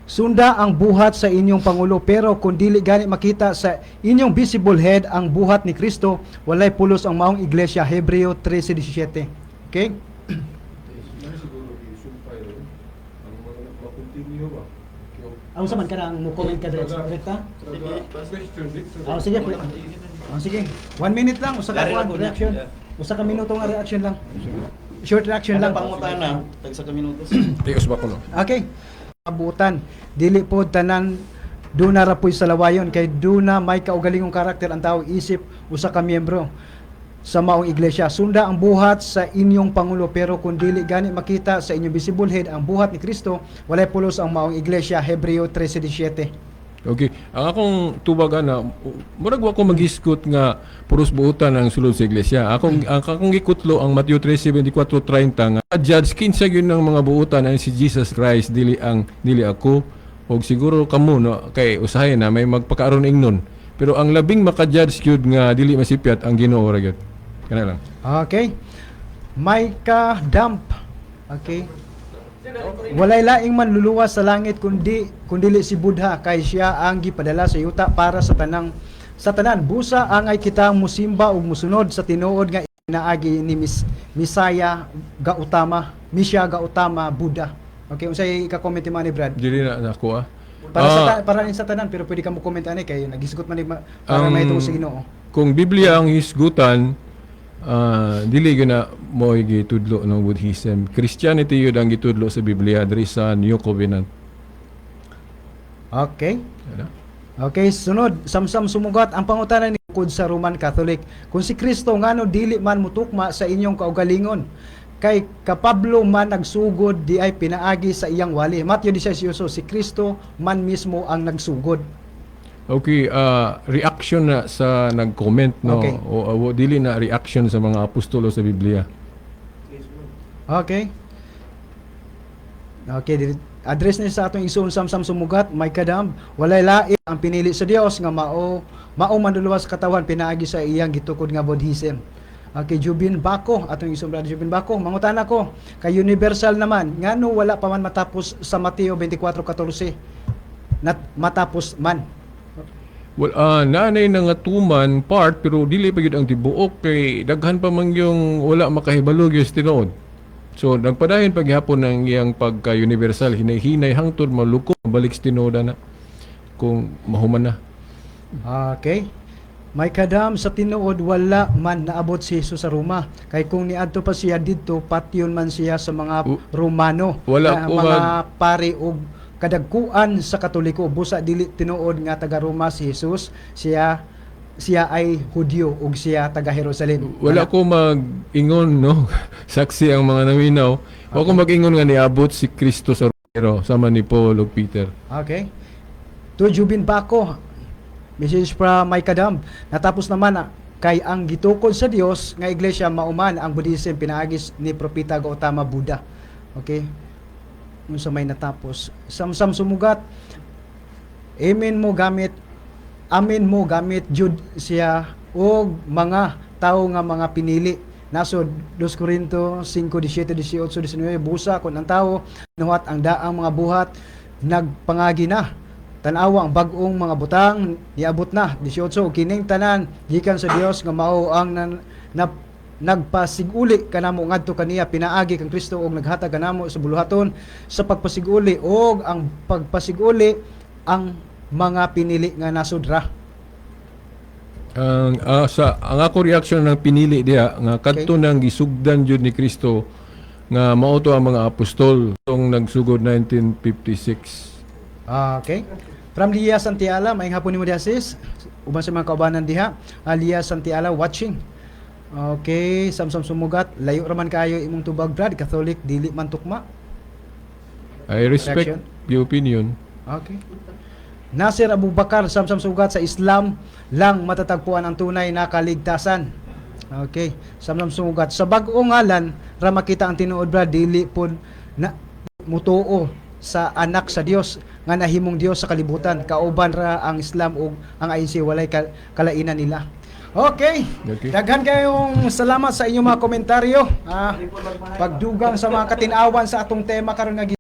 Speaker 2: Sunda ang buhat sa inyong pangulo pero kung dili gani makita sa inyong visible head ang buhat ni Kristo, walay pulos ang maong iglesia. Hebreo 13:17. Okay? Ang sa man ka nang mo comment ka direct rekta? Oh, sige. Oh, sige. 1 minute lang usa ka kuan reaction. Usa ka minuto nga reaction lang. Short reaction lang.
Speaker 12: Pangutana, tag sa ka minutos.
Speaker 3: Tios ba ko no?
Speaker 2: Okay. Abutan dili po tanan duna ra po'y salawayon kay duna may kaugalingong karakter ang tao isip usa ka miyembro sa maong iglesia. Sunda ang buhat sa inyong pangulo pero kung dili gani makita sa inyong visible head ang buhat ni Kristo, walay pulos ang maong iglesia. Hebreo 13:17.
Speaker 3: Okay. Ang akong tubag ana, murag wa ko maghisgot nga puros buutan ang sulod sa iglesia. Ang akong gikutlo ang Matthew 13:24-30 nga judge kinsa gyud ng mga buutan ang si Jesus Christ, dili ang dili ako og siguro kamo, no, kay usahay na may magpakaaron ingnon. Pero ang labing maka-judge gyud nga dili masipyat ang Ginoo ra gyud. Kana lang.
Speaker 2: Okay. Micah Dump. Okay. Walay laing manluluwas sa langit kundi kundili si Buddha kay siya ang gipadala sa yuta para sa tanang sa tanan. Busa angay kita musimba ug musunod sa tinuod nga inaagi ni Misaya Gautama, Misya Gautama Buddha. Okay, unsay ika-comment ni Manny Brad?
Speaker 3: Dili na nako ah.
Speaker 2: Para sa para ni sa tanan pero pwede ka mo comment ani kay nagisgot man ni para mahitungod sa Ginoo.
Speaker 3: Kung Biblia ang hisgutan, dili gyud na mo gitudlo ng Buddhism. Christianity yun ang gitudlo sa Biblia diri sa New Covenant.
Speaker 2: Okay.
Speaker 3: Ano?
Speaker 2: Okay, sunod, Samsam Sumugat, ang pangutana ni bukod sa Roman Catholic. Kung si Kristo ngano dili man mutukma sa inyong kaugalingon, kay kapablo man nagsugod di ay pinaagi sa iyang wali. Matthew 18, si Kristo man mismo ang nagsugod.
Speaker 3: Okay, reaction na sa nag-comment, no? O dili na reaction sa mga apostolo sa Biblia.
Speaker 2: Okay. Okay, address ni sa atong igsoon Samsam Sumugat, may kadam, walay lain ang pinili sa Dios nga mao mao manluluwas sa katawan pinaagi sa iyang gitukod nga Buddhism. Okay, Jubin Bako, atong igsoon Brother Jubin Bako, mangutana ko, kay universal naman, ngano wala pa man matapos sa Mateo 24:14. Matapos man.
Speaker 3: Well, nanay na nga tuman part, pero dili pa gyud ang tibuok kay daghan pa man yung wala makahibalo gyud sa tinuod. So nagpadayon paghapon ang iyang pagka-universal, hinay-hinay hangtod maluko balik sa tinuod na kung mahuman na.
Speaker 2: Okay. May kadam, sa tinuod wala man naabot si Jesus sa Roma. Kay kung niadto pa siya didto, patyon man siya sa mga Romano.
Speaker 3: Wala
Speaker 2: na
Speaker 3: ko
Speaker 2: mga pari og kadagkuan sa Katoliko. Busa dili tinuod nga taga Roma si Jesus. Siya siya ay Hudyo ug siya taga Jerusalem.
Speaker 3: Wala ko mag-ingon, no? Saksi ang mga naminaw. Wala ko mag-ingon nga niabot si Kristo sa Pero sama ni Paul ug Peter.
Speaker 2: Okay. To Jubin Bako, message from Mike Kadam. Natapos naman kay ang gitukod sa Dios nga iglesia mauman ang Buddhism pinaagis ni Propeta Gautama Buddha. Okay? Unsa may natapos? Samsam sumugat. Amen mo gamit, amen mo gamit jud siya og mga tawo nga mga pinili. Nasod 2 Corinto 5:17, 18, 19, busa kon ang tawo nuhat ang daang mga buhat, nagpangagi na. Tan-awa, ang bag-ong mga butang niabot na. 18, ug kining tanan gikan sa Dios nga mao ang nagpasiguli kanamo ngadto kaniya pinaagi kang Kristo ug naghatag kanamo sa buluhaton sa pagpasiguli, ug ang pagpasiguli ang mga pinili nga nasudra.
Speaker 3: Ang sa ang ako reaction ng pinili diha nga kadto nang gisugdan jud ni Kristo nga mao to ang mga apostol tong nagsugod 1956.
Speaker 2: Ah, okay. From Lia Santiala, maayong hapon nimo diha, sis. Uban sa mga kaubanan diha. Lia Santiala watching. Okay, Samsam Sumugat, layo raman kayo imong tubag, Brad, Catholic dili man tukma.
Speaker 3: I respect
Speaker 2: Reaction?
Speaker 3: the opinion.
Speaker 2: Okay. Nasir Abubakar, Samsam Sugat, sa Islam lang matatagpuan ang tunay na kaligtasan. Okay. Samsam Sugat, sa bag-ong ngalan ra makita ang tinuod, Brad, dili pod na mutuo sa anak sa Dios nga nahimong Dios sa kalibutan. Kauban ra ang Islam ug ang ANC, walay kalainan nila. Okay.
Speaker 3: Okay.
Speaker 2: Daghan kayong salamat sa inyong mga komentaryo. Pagdugang sa mga katinawan sa atong tema karon nga